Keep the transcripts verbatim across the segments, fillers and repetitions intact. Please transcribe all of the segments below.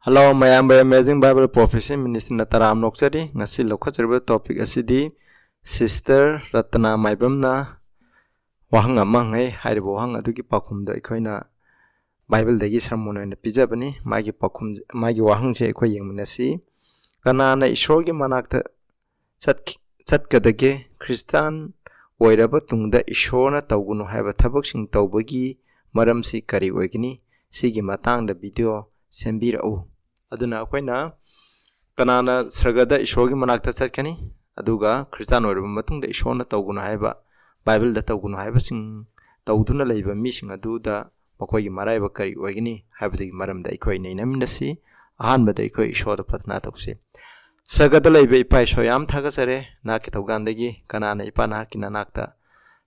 Hello ꯃꯌꯥꯝꯕ, Amazing Bible Prophecy Ministryꯅ ꯇꯔꯥꯝꯅ ꯑꯣꯛꯆꯔꯤ꯫ ꯉꯁꯤ ꯂꯧꯈꯠꯆꯔꯤꯕ topic ꯑꯁꯤꯗꯤ Sister ꯔꯇꯅꯥ ꯃꯥꯏꯕꯝꯅ ꯋꯥꯍꯪ ꯑꯃ ꯍꯪꯉꯦ꯫ ꯍꯥꯏꯔꯤꯕ ꯋꯥꯍꯪ ꯑꯗꯨꯒꯤ ꯄꯥꯎꯈꯨꯝꯗꯣ ꯑꯩꯈꯣꯏꯅ Bibleꯗꯒꯤ sermon ꯑꯣꯏꯅ ꯄꯤꯖꯕꯅꯤ꯫ ꯃꯥꯒꯤ ꯄꯥꯎꯈꯨꯝ, ꯃꯥꯒꯤ ꯋꯥꯍꯪꯁꯦ ꯑꯩꯈꯣꯏ ꯌꯦꯡꯃꯤꯟꯅꯁꯤ꯫ ꯀꯅꯥꯅ ꯏꯁꯣꯔꯒꯤ ꯃꯅꯥꯛꯇ ꯆꯠ-, ꯆꯠꯀꯗꯒꯦ? ꯈ꯭ꯔꯤꯁꯇꯥꯟ ꯑꯣꯏꯔꯕ ꯇꯨꯡꯗ ꯏꯁꯣꯔꯅ ꯇꯧꯒꯅꯨ ꯍꯥꯏꯕ ꯊꯕꯛꯁꯤꯡ ꯇꯧꯕꯒꯤ ꯃꯔꯝꯁꯤ ꯀꯔꯤ ꯑꯣꯏꯒꯅꯤ? ꯁꯤꯒꯤ ꯃꯇꯥꯡꯗ video ꯁꯦꯝꯕꯤꯔꯛꯎ꯫ ꯑꯗꯨꯅ ꯑꯩꯈꯣꯏꯅ ꯀꯅꯥꯅ ꯁꯔꯒꯗ ꯏꯁꯣꯔꯒꯤ ꯃꯅꯥꯛꯇ ꯆꯠꯀꯅꯤ? ꯑꯗꯨꯒ ꯈ꯭ꯔꯤꯁꯇꯥꯟ ꯑꯣꯏꯔꯕ ꯃꯇꯨꯡꯗ ꯏꯁꯣꯔꯅ ꯇꯧꯒꯅꯨ ꯍꯥꯏꯕ, Bibleꯗ ꯇꯧꯒꯅꯨ ꯍꯥꯏꯕꯁꯤꯡ ꯇꯧꯗꯨꯅ ꯂꯩꯕ ꯃꯤꯁꯤꯡ ꯑꯗꯨꯗ ꯃꯈꯣꯏꯒꯤ ꯃꯔꯥꯏꯕꯛ ꯀꯔꯤ ꯑꯣꯏꯒꯅꯤ ꯍꯥꯏꯕꯗꯨꯒꯤ ꯃꯔꯝꯗ ꯑꯩꯈꯣꯏ ꯅꯩꯅꯃꯤꯟꯅꯁꯤ꯫ ꯑꯍꯥꯟꯕꯗ ꯑꯩꯈꯣꯏ ꯏꯁꯣꯔꯗ ꯄ꯭ꯔꯊꯅꯥ ꯇꯧꯁꯤ꯫ ꯁꯔꯒꯗ ꯂꯩꯕ ꯏꯄꯥ ꯏꯁꯣꯔ, ꯌꯥꯝ ꯊꯥꯒꯠꯆꯔꯦ꯫ ꯅꯍꯥꯛꯀꯤ ꯊꯧꯖꯥꯜꯗꯒꯤ ꯀꯅꯥꯅ ꯏꯄꯥ ꯅꯍꯥꯛꯀꯤ ꯅꯅꯥꯛꯇ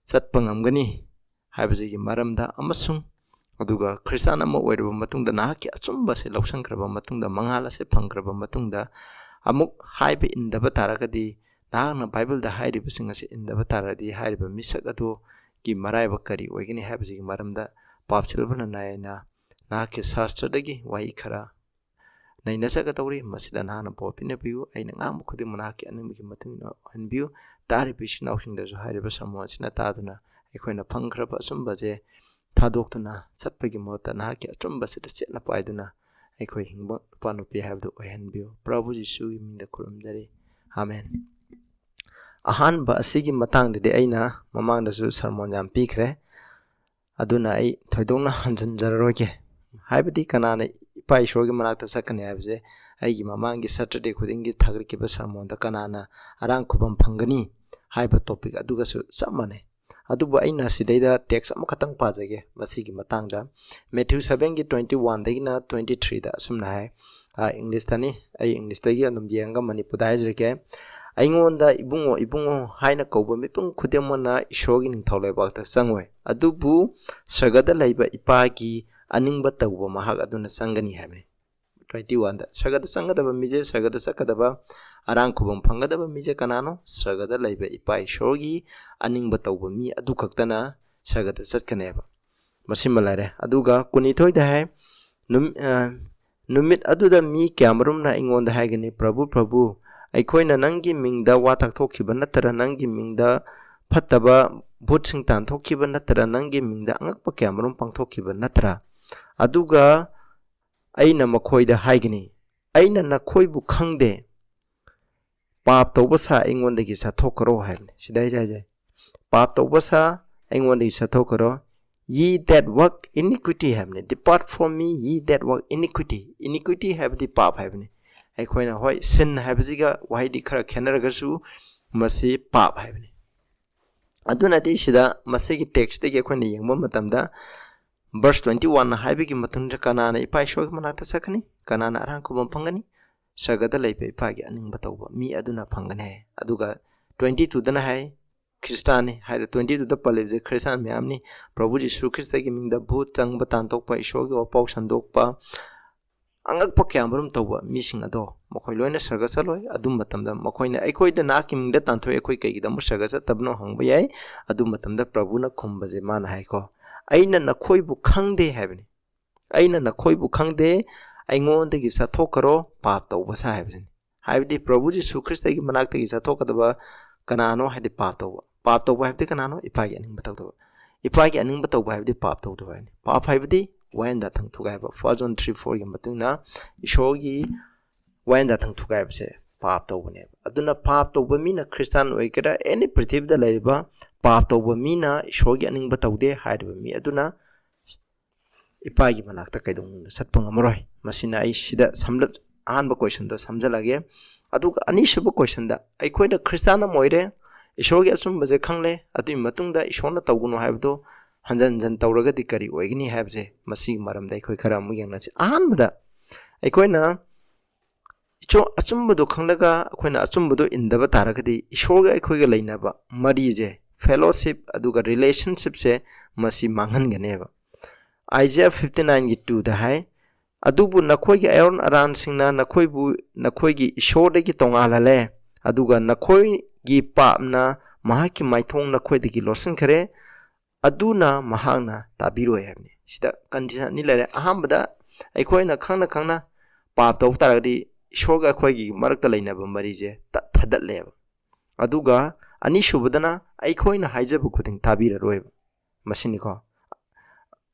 ꯆꯠꯄ ꯉꯝꯒꯅꯤ ꯍꯥꯏꯕꯁꯤꯒꯤ ꯃꯔꯝꯗ, ꯑꯃꯁꯨꯡ ꯑꯗꯨꯒ ꯈ꯭ꯔꯤꯁꯇꯥꯟ ꯑꯃ ꯑꯣꯏꯔꯕ ꯃꯇꯨꯡꯗ ꯅꯍꯥꯛꯀꯤ ꯑꯆꯨꯝꯕꯁꯦ ꯂꯧꯁꯟꯈ꯭ꯔꯕ ꯃꯇꯨꯡꯗ, ꯃꯉꯥꯜ ꯑꯁꯦ ꯐꯪꯈ꯭ꯔꯕ ꯃꯇꯨꯡꯗ, ꯑꯃꯨꯛ ꯍꯥꯏꯕ ꯏꯟꯗꯕ ꯇꯥꯔꯒꯗꯤ, ꯅꯍꯥꯛꯅ ꯕꯥꯏꯕꯜꯗ ꯍꯥꯏꯔꯤꯕꯁꯤꯡ ꯑꯁꯤ ꯏꯟꯗꯕ ꯇꯥꯔꯗꯤ, ꯍꯥꯏꯔꯤꯕ ꯃꯤꯁꯛ ꯑꯗꯨꯒꯤ ꯃꯔꯥꯏꯕꯛ ꯀꯔꯤ ꯑꯣꯏꯒꯅꯤ ꯍꯥꯏꯕꯁꯤꯒꯤ ꯃꯔꯝꯗ ꯄꯥꯞ ꯁꯤꯜꯕꯅ ꯅꯥꯏꯅ ꯅꯍꯥꯛꯀꯤ ꯁꯥꯁꯇ꯭ꯔꯗꯒꯤ ꯋꯥꯍꯩ ꯈꯔ ꯅꯩꯅꯖꯒꯗꯧꯔꯤ꯫ ꯃꯁꯤꯗ ꯅꯍꯥꯛꯅ ꯕꯣꯔ ꯄꯤꯅꯕꯤꯌꯨ꯫ ꯑꯩꯅ ꯉꯥꯡꯕ ꯈꯨꯗꯤꯡꯃꯛ ꯅꯍꯥꯛꯀꯤ ꯑꯅꯤꯡꯕꯒꯤ ꯃꯇꯨꯡ ꯏꯟꯅ ꯑꯣꯏꯍꯟꯕꯤꯌꯨ꯫ ꯇꯥꯔꯤꯕ ꯏꯆꯤꯟ ꯏꯅꯥꯎꯁꯤꯡꯗꯁꯨ ꯍꯥꯏꯔꯤꯕ ꯁꯔꯃꯣꯟ ꯑꯁꯤꯅ ꯇꯥꯗꯨꯅ ꯑꯩꯈꯣꯏꯅ ꯐꯪꯈ꯭ꯔꯕ ꯑꯆꯨꯝꯕꯁꯦ ꯊꯥꯗꯣꯛꯇꯨꯅ ꯆꯠꯄꯒꯤ ꯃꯍꯨꯠꯇ ꯅꯍꯥꯛꯀꯤ ꯑꯆꯨꯝꯕꯁꯤꯗ ꯆꯦꯠꯅ ꯄꯥꯏꯗꯨꯅ ꯑꯩꯈꯣꯏ ꯍꯤꯡꯕ ꯅꯨꯄꯥ ꯅꯨꯄꯤ ꯍꯥꯏꯕꯗꯨ ꯑꯣꯏꯍꯟꯕꯤꯌꯨ꯫ ꯄ꯭ꯔꯚꯨ ꯖꯤꯁꯨꯒꯤ ꯃꯤꯡꯗ ꯈꯨꯔꯨꯝꯖꯔꯤ꯫ ꯑꯥꯃꯦꯟ꯫ ꯑꯍꯥꯟꯕ ꯑꯁꯤꯒꯤ ꯃꯇꯥꯡꯗꯗꯤ ꯑꯩꯅ ꯃꯃꯥꯡꯗꯁꯨ ꯁꯔꯃꯣꯟ ꯌꯥꯝ ꯄꯤꯈ꯭ꯔꯦ꯫ ꯑꯗꯨꯅ ꯑꯩ ꯊꯣꯏꯗꯣꯛꯅ ꯍꯟꯖꯤꯟꯖꯔꯔꯣꯏꯒꯦ꯫ ꯍꯥꯏꯕꯗꯤ ꯀꯅꯥꯅ ꯏꯄꯥ ꯏꯁꯣꯔꯒꯤ ꯃꯅꯥꯛꯇ ꯆꯠꯀꯅꯤ ꯍꯥꯏꯕꯁꯦ ꯑꯩꯒꯤ ꯃꯃꯥꯡꯒꯤ Saturday ꯈꯨꯗꯤꯡꯒꯤ ꯊꯥꯒꯠꯈꯤꯕ ꯁꯔꯃꯣꯟꯗ ꯀꯅꯥꯅ ꯑꯔꯥꯡ ꯈꯨꯕꯝ ꯐꯪꯒꯅꯤ ꯍꯥꯏꯕ topic ꯑꯗꯨꯒꯁꯨ ꯆꯞ ꯃꯥꯟꯅꯩ꯫ ꯑꯗꯨꯕꯨ ꯑꯩꯅ ꯁꯤꯗꯩꯗ text ꯑꯃꯈꯛꯇꯪ ꯄꯥꯖꯒꯦ ꯃꯁꯤꯒꯤ ꯃꯇꯥꯡꯗ꯫ Matthew sevenꯒꯤ twenty oneꯗꯒꯤꯅ twenty threeꯗ ꯑꯁꯨꯝꯅ ꯍꯥꯏ꯫ ꯑꯥ, Englishꯇꯅꯤ꯫ ꯑꯩ Englishꯇꯒꯤ ꯑꯗꯨꯝ ꯌꯦꯡꯉꯒ ꯃꯅꯤꯄꯨꯔꯗ ꯍꯥꯏꯖꯔꯛꯀꯦ꯫ "ꯑꯩꯉꯣꯟꯗ ꯏꯕꯨꯡꯉꯣ, ꯏꯕꯨꯡꯉꯣ ꯍꯥꯏꯅ ꯀꯧꯕ ꯃꯤꯄꯨꯝ ꯈꯨꯗꯤꯡꯃꯛꯅ ꯏꯁꯣꯔꯒꯤ ꯅꯤꯡꯊꯧ ꯂꯩꯕꯥꯛꯇ ꯆꯪꯉꯣꯏ, ꯑꯗꯨꯕꯨ ꯁꯔꯒꯗ ꯂꯩꯕ ꯏꯄꯥꯒꯤ ꯑꯅꯤꯡꯕ ꯇꯧꯕ ꯃꯍꯥꯛ ꯑꯗꯨꯅ ꯆꯪꯒꯅꯤ" ꯍꯥꯏꯕꯅꯤ꯫ Twenty oneꯗ ꯁꯔꯒꯗ ꯆꯪꯒꯗꯕ ꯃꯤꯁꯦ, ꯁꯔꯒꯗ ꯆꯠꯀꯗꯕ, ꯑꯔꯥꯡ ꯈꯨꯕꯝ ꯐꯪꯒꯗꯕ ꯃꯤꯁꯦ ꯀꯅꯥꯅꯣ? ꯁꯔꯒꯗ ꯂꯩꯕ ꯏꯄꯥ ꯏꯁꯣꯔꯒꯤ ꯑꯅꯤꯡꯕ ꯇꯧꯕ ꯃꯤ ꯑꯗꯨ ꯈꯛꯇꯅ ꯁꯔꯒꯗ ꯆꯠꯀꯅꯦꯕ꯫ ꯃꯁꯤꯃ ꯂꯩꯔꯦ꯫ ꯑꯗꯨꯒ ꯀꯨꯟꯅꯤꯊꯣꯏꯗ ꯍꯥꯏ, ꯅꯨꯝ-, ꯑ, ꯅꯨꯃꯤꯠ ꯑꯗꯨꯗ ꯃꯤ ꯀꯌꯥꯃꯔꯨꯝꯅ ꯑꯩꯉꯣꯟꯗ ꯍꯥꯏꯒꯅꯤ, "ꯄ꯭ꯔꯚꯨ, ꯄ꯭ꯔꯚꯨ, ꯑꯩꯈꯣꯏꯅ ꯅꯪꯒꯤ ꯃꯤꯡꯗ ꯋꯥ ꯇꯥꯛꯊꯣꯛꯈꯤꯕ ꯅꯠꯇ꯭ꯔ? ꯅꯪꯒꯤ ꯃꯤꯡꯗ ꯐꯠꯇꯕ ꯚꯨꯠꯁꯤꯡ ꯇꯥꯟꯊꯣꯛꯈꯤꯕ ꯅꯠꯇ꯭ꯔ? ꯅꯪꯒꯤ ꯃꯤꯡꯗ ꯑꯉꯛꯄ ꯀꯌꯥꯃꯔꯨꯝ ꯄꯥꯡꯊꯣꯛꯈꯤꯕ ꯅꯠꯇ꯭ꯔ?" ꯑꯗꯨꯒ ꯑꯩꯅ ꯃꯈꯣꯏꯗ ꯍꯥꯏꯒꯅꯤ, "ꯑꯩꯅ ꯅꯈꯣꯏꯕꯨ ꯈꯪꯗꯦ꯫ ꯄꯥꯞ ꯇꯧꯕ ꯁꯥ ꯑꯩꯉꯣꯟꯗꯒꯤ ꯆꯠꯊꯣꯛꯈ꯭ꯔꯣ" ꯍꯥꯏꯕꯅꯤ꯫ ꯁꯤꯗꯩ ꯍꯥꯏꯖꯩ, "ꯄꯥꯞ ꯇꯧꯕ ꯁꯥ ꯑꯩꯉꯣꯟꯗꯒꯤ ꯆꯠꯊꯣꯛꯈ꯭ꯔꯣ꯫ Ye that work iniquity" ꯍꯥꯏꯕꯅꯤ꯫ "Depart from me, ye that work iniquity." Iniquity ꯍꯥꯏꯕꯗꯤ ꯄꯥꯞ ꯍꯥꯏꯕꯅꯤ꯫ ꯑꯩꯈꯣꯏꯅ, ꯍꯣꯏ, sin ꯍꯥꯏꯕꯁꯤꯒ ꯋꯥꯍꯩꯗꯤ ꯈꯔ ꯈꯦꯠꯅꯔꯒꯁꯨ ꯃꯁꯤ ꯄꯥꯞ ꯍꯥꯏꯕꯅꯤ꯫ ꯑꯗꯨꯅꯗꯤ ꯁꯤꯗ ꯃꯁꯤꯒꯤ ꯇꯦꯛꯁꯇꯒꯤ ꯑꯩꯈꯣꯏꯅ ꯌꯦꯡꯕ ꯃꯇꯝꯗ, ꯚꯔꯁ ꯇ꯭ꯋꯦꯟꯇꯤ ꯋꯥꯟꯅ ꯍꯥꯏꯕꯒꯤ ꯃꯇꯨꯡꯗ, "ꯀꯅꯥꯅ ꯏꯄꯥ ꯏꯁꯣꯔꯒꯤ ꯃꯅꯥꯛꯇ ꯆꯠꯀꯅꯤ? ꯀꯅꯥꯅ ꯑꯔꯥꯝ ꯈꯨꯝꯐꯝ ꯐꯪꯒꯅꯤ? ꯁꯔꯒꯗ ꯂꯩꯕ ꯏꯄꯥꯒꯤ ꯑꯅꯤꯡꯕ ꯇꯧꯕ ꯃꯤ ꯑꯗꯨꯅ ꯐꯪꯒꯅꯤ ꯍꯥꯏ"꯫ ꯑꯗꯨꯒ ꯇ꯭ꯋꯦꯟꯇꯤ ꯇꯨꯗꯅ ꯍꯥꯏ, ꯈ꯭ꯔꯤꯁꯇꯥꯟꯅꯤ ꯍꯥꯏꯔꯦ꯫ ꯇ꯭ꯋꯦꯟꯇꯤ ꯇꯨꯗ ꯄꯜꯂꯤꯕꯁꯦ ꯈ꯭ꯔꯤꯁꯇꯥꯟ ꯃꯌꯥꯝꯅꯤ꯫ ꯄ꯭ꯔꯚꯨ ꯖꯤꯁꯨ ꯈ꯭ꯔꯤꯁꯇꯒꯤ ꯃꯤꯡꯗ ꯚꯨꯠ ꯆꯪꯕ ꯇꯥꯟꯊꯣꯛꯄ, ꯏꯁꯣꯔꯒꯤ ꯋꯥꯄꯥꯎ ꯁꯟꯗꯣꯛꯄ, ꯑꯉꯛꯄ ꯀꯌꯥ ꯃꯔꯨꯝ ꯇꯧꯕ ꯃꯤꯁꯤꯡ ꯑꯗꯣ ꯃꯈꯣꯏ ꯂꯣꯏꯅ ꯁꯔꯒ ꯆꯠꯂꯣꯏ꯫ ꯑꯗꯨ ꯃꯇꯝꯗ ꯃꯈꯣꯏꯅ, "ꯑꯩꯈꯣꯏꯗ ꯅꯍꯥꯛꯀꯤ ꯃꯤꯡꯗ ꯇꯥꯟꯊꯣꯛꯏ, ꯑꯩꯈꯣꯏ ꯀꯩꯒꯤꯗꯃꯛ ꯁꯔꯒ ꯆꯠꯇꯕꯅꯣ?" ꯍꯪꯕ ꯌꯥꯏ꯫ ꯑꯗꯨ ꯃꯇꯝꯗ ꯄ꯭ꯔꯚꯨꯅ ꯈꯨꯝꯕꯁꯦ ꯃꯥꯅ ꯍꯥꯏꯀꯣ, "ꯑꯩꯅ ꯅꯈꯣꯏꯕꯨ ꯈꯪꯗꯦ" ꯍꯥꯏꯕꯅꯤ꯫ "ꯑꯩꯅ ꯅꯈꯣꯏꯕꯨ ꯈꯪꯗꯦ, ꯑꯩꯉꯣꯟꯗꯒꯤ ꯆꯠꯊꯣꯛꯈ꯭ꯔꯣ, ꯄꯥꯞ ꯇꯧꯕ ꯁꯥ" ꯍꯥꯏꯕꯁꯤꯅꯤ꯫ ꯍꯥꯏꯕꯗꯤ ꯄ꯭ꯔꯚꯨ ꯖꯤꯁꯨ ꯈ꯭ꯔꯤꯁꯇꯒꯤ ꯃꯅꯥꯛꯇꯒꯤ ꯆꯠꯊꯣꯛꯀꯗꯕ ꯀꯅꯥꯅꯣ ꯍꯥꯏꯗꯤ ꯄꯥꯞ ꯇꯧꯕ꯫ ꯄꯥꯞ ꯇꯧꯕ ꯍꯥꯏꯕꯗꯤ ꯀꯅꯥꯅꯣ? ꯏꯄꯥꯒꯤ ꯑꯅꯤꯡꯕ ꯇꯧꯗꯕ꯫ ꯏꯄꯥꯒꯤ ꯑꯅꯤꯡꯕ ꯇꯧꯕ ꯍꯥꯏꯕꯗꯤ ꯄꯥꯞ ꯇꯧꯗꯕ ꯍꯥꯏꯅꯤ꯫ ꯄꯥꯞ ꯍꯥꯏꯕꯗꯤ ꯋꯥꯌꯦꯟꯗ ꯊꯪ ꯊꯨꯒꯥꯏꯕ꯫ ꯐꯥꯔꯁ ꯖꯣꯟ ꯊ꯭ꯔꯤ ꯐꯣꯔꯒꯤ ꯃꯇꯨꯡ ꯏꯟꯅ ꯏꯁꯣꯔꯒꯤ ꯋꯥꯌꯦꯟꯗ ꯊꯪ ꯊꯨꯒꯥꯏꯕꯁꯦ ꯄꯥꯞ ꯇꯧꯕꯅꯦꯕ꯫ ꯑꯗꯨꯅ ꯄꯥꯞ ꯇꯧꯕ ꯃꯤꯅ, ꯈ꯭ꯔꯤꯁꯇꯥꯟ ꯑꯣꯏꯒꯦꯔꯥ, ꯑꯦꯅꯤ ꯄ꯭ꯔꯤꯊꯤꯕꯤꯗ ꯂꯩꯔꯤꯕ ꯄꯥꯞ ꯇꯧꯕ ꯃꯤꯅ ꯏꯁꯣꯔꯒꯤ ꯑꯅꯤꯡꯕ ꯇꯧꯗꯦ ꯍꯥꯏꯔꯤꯕ ꯃꯤ ꯑꯗꯨꯅ ꯏꯄꯥꯒꯤ ꯃꯅꯥꯛꯇ ꯀꯩꯗꯧꯅꯨꯡꯗ ꯆꯠꯄ ꯉꯝꯃꯔꯣꯏ꯫ ꯃꯁꯤꯅ ꯑꯩ ꯁꯤꯗ ꯁꯝꯂꯞ-, ꯑꯍꯥꯟꯕ ꯀꯣꯏꯁꯟꯗꯣ ꯁꯝꯖꯜꯂꯒꯦ꯫ ꯑꯗꯨꯒ ꯑꯅꯤꯁꯨꯕ ꯀꯣꯏꯁꯟꯗ, ꯑꯩꯈꯣꯏꯅ ꯈ꯭ꯔꯤꯁꯇꯥꯟ ꯑꯃ ꯑꯣꯏꯔꯦ, ꯏꯁꯣꯔꯒꯤ ꯑꯆꯨꯝꯕꯁꯦ ꯈꯪꯂꯦ, ꯑꯗꯨꯒꯤ ꯃꯇꯨꯡꯗ ꯏꯁꯣꯔꯅ ꯇꯧꯒꯅꯨ ꯍꯥꯏꯕꯗꯣ ꯍꯟꯖꯟ ꯍꯟꯖꯟ ꯇꯧꯔꯒꯗꯤ ꯀꯔꯤ ꯑꯣꯏꯒꯅꯤ ꯍꯥꯏꯕꯁꯦ, ꯃꯁꯤꯒꯤ ꯃꯔꯝꯗ ꯑꯩꯈꯣꯏ ꯈꯔ ꯑꯃꯨꯛ ꯌꯦꯡꯅꯁꯤ꯫ ꯑꯍꯥꯟꯕꯗ, ꯑꯩꯈꯣꯏꯅ ꯏꯆꯣ-, ꯑꯆꯨꯝꯕꯗꯣ ꯈꯪꯂꯒ ꯑꯩꯈꯣꯏꯅ ꯑꯆꯨꯝꯕꯗꯣ ꯏꯟꯗꯕ ꯇꯥꯔꯒꯗꯤ ꯏꯁꯣꯔꯒ ꯑꯩꯈꯣꯏꯒ ꯂꯩꯅꯕ ꯃꯔꯤꯁꯦ, ꯐꯦꯂꯣꯁꯤꯞ ꯑꯗꯨꯒ ꯔꯤꯂꯦꯁꯟꯁꯤꯞꯁꯦ, ꯃꯁꯤ ꯃꯥꯡꯍꯟꯒꯅꯦꯕ꯫ ꯑꯥꯏꯖꯤꯌꯥ ꯐꯤꯐꯇꯤ ꯅꯥꯏꯟꯒꯤ ꯇꯨꯗ ꯍꯥꯏ, "ꯑꯗꯨꯕꯨ ꯅꯈꯣꯏꯒꯤ ꯑꯔꯣꯟ ꯑꯔꯥꯟꯁꯤꯡꯅ ꯅꯈꯣꯏꯕꯨ ꯅꯈꯣꯏꯒꯤ ꯏꯁꯣꯔꯗꯒꯤ ꯇꯣꯉꯥꯜꯍꯜꯂꯦ, ꯑꯗꯨꯒ ꯅꯈꯣꯏꯒꯤ ꯄꯥꯞꯅ ꯃꯍꯥꯛꯀꯤ ꯃꯥꯏꯊꯣꯡ ꯅꯈꯣꯏꯗꯒꯤ ꯂꯣꯠꯁꯤꯟꯈ꯭ꯔꯦ, ꯑꯗꯨꯅ ꯃꯍꯥꯛꯅ ꯇꯥꯕꯤꯔꯣꯏ" ꯍꯥꯏꯕꯅꯤ꯫ ꯁꯤꯗ ꯀꯟꯗꯤꯁꯟ ꯑꯅꯤ ꯂꯩꯔꯦ꯫ ꯑꯍꯥꯟꯕꯗ, ꯑꯩꯈꯣꯏꯅ ꯈꯪꯅ ꯈꯪꯅ ꯄꯥꯞ ꯇꯧꯕ ꯇꯥꯔꯒꯗꯤ ꯏꯁꯣꯔꯒ ꯑꯩꯈꯣꯏꯒꯤ ꯃꯔꯛꯇ ꯂꯩꯅꯕ ꯃꯔꯤꯁꯦ ꯊꯗꯠꯂꯦꯕ꯫ ꯑꯗꯨꯒ ꯑꯅꯤꯁꯨꯕꯗꯅ ꯑꯩꯈꯣꯏꯅ ꯍꯥꯏꯖꯕ ꯈꯨꯗꯤꯡ ꯇꯥꯕꯤꯔꯔꯣꯏꯕ꯫ ꯃꯁꯤꯅꯤꯀꯣ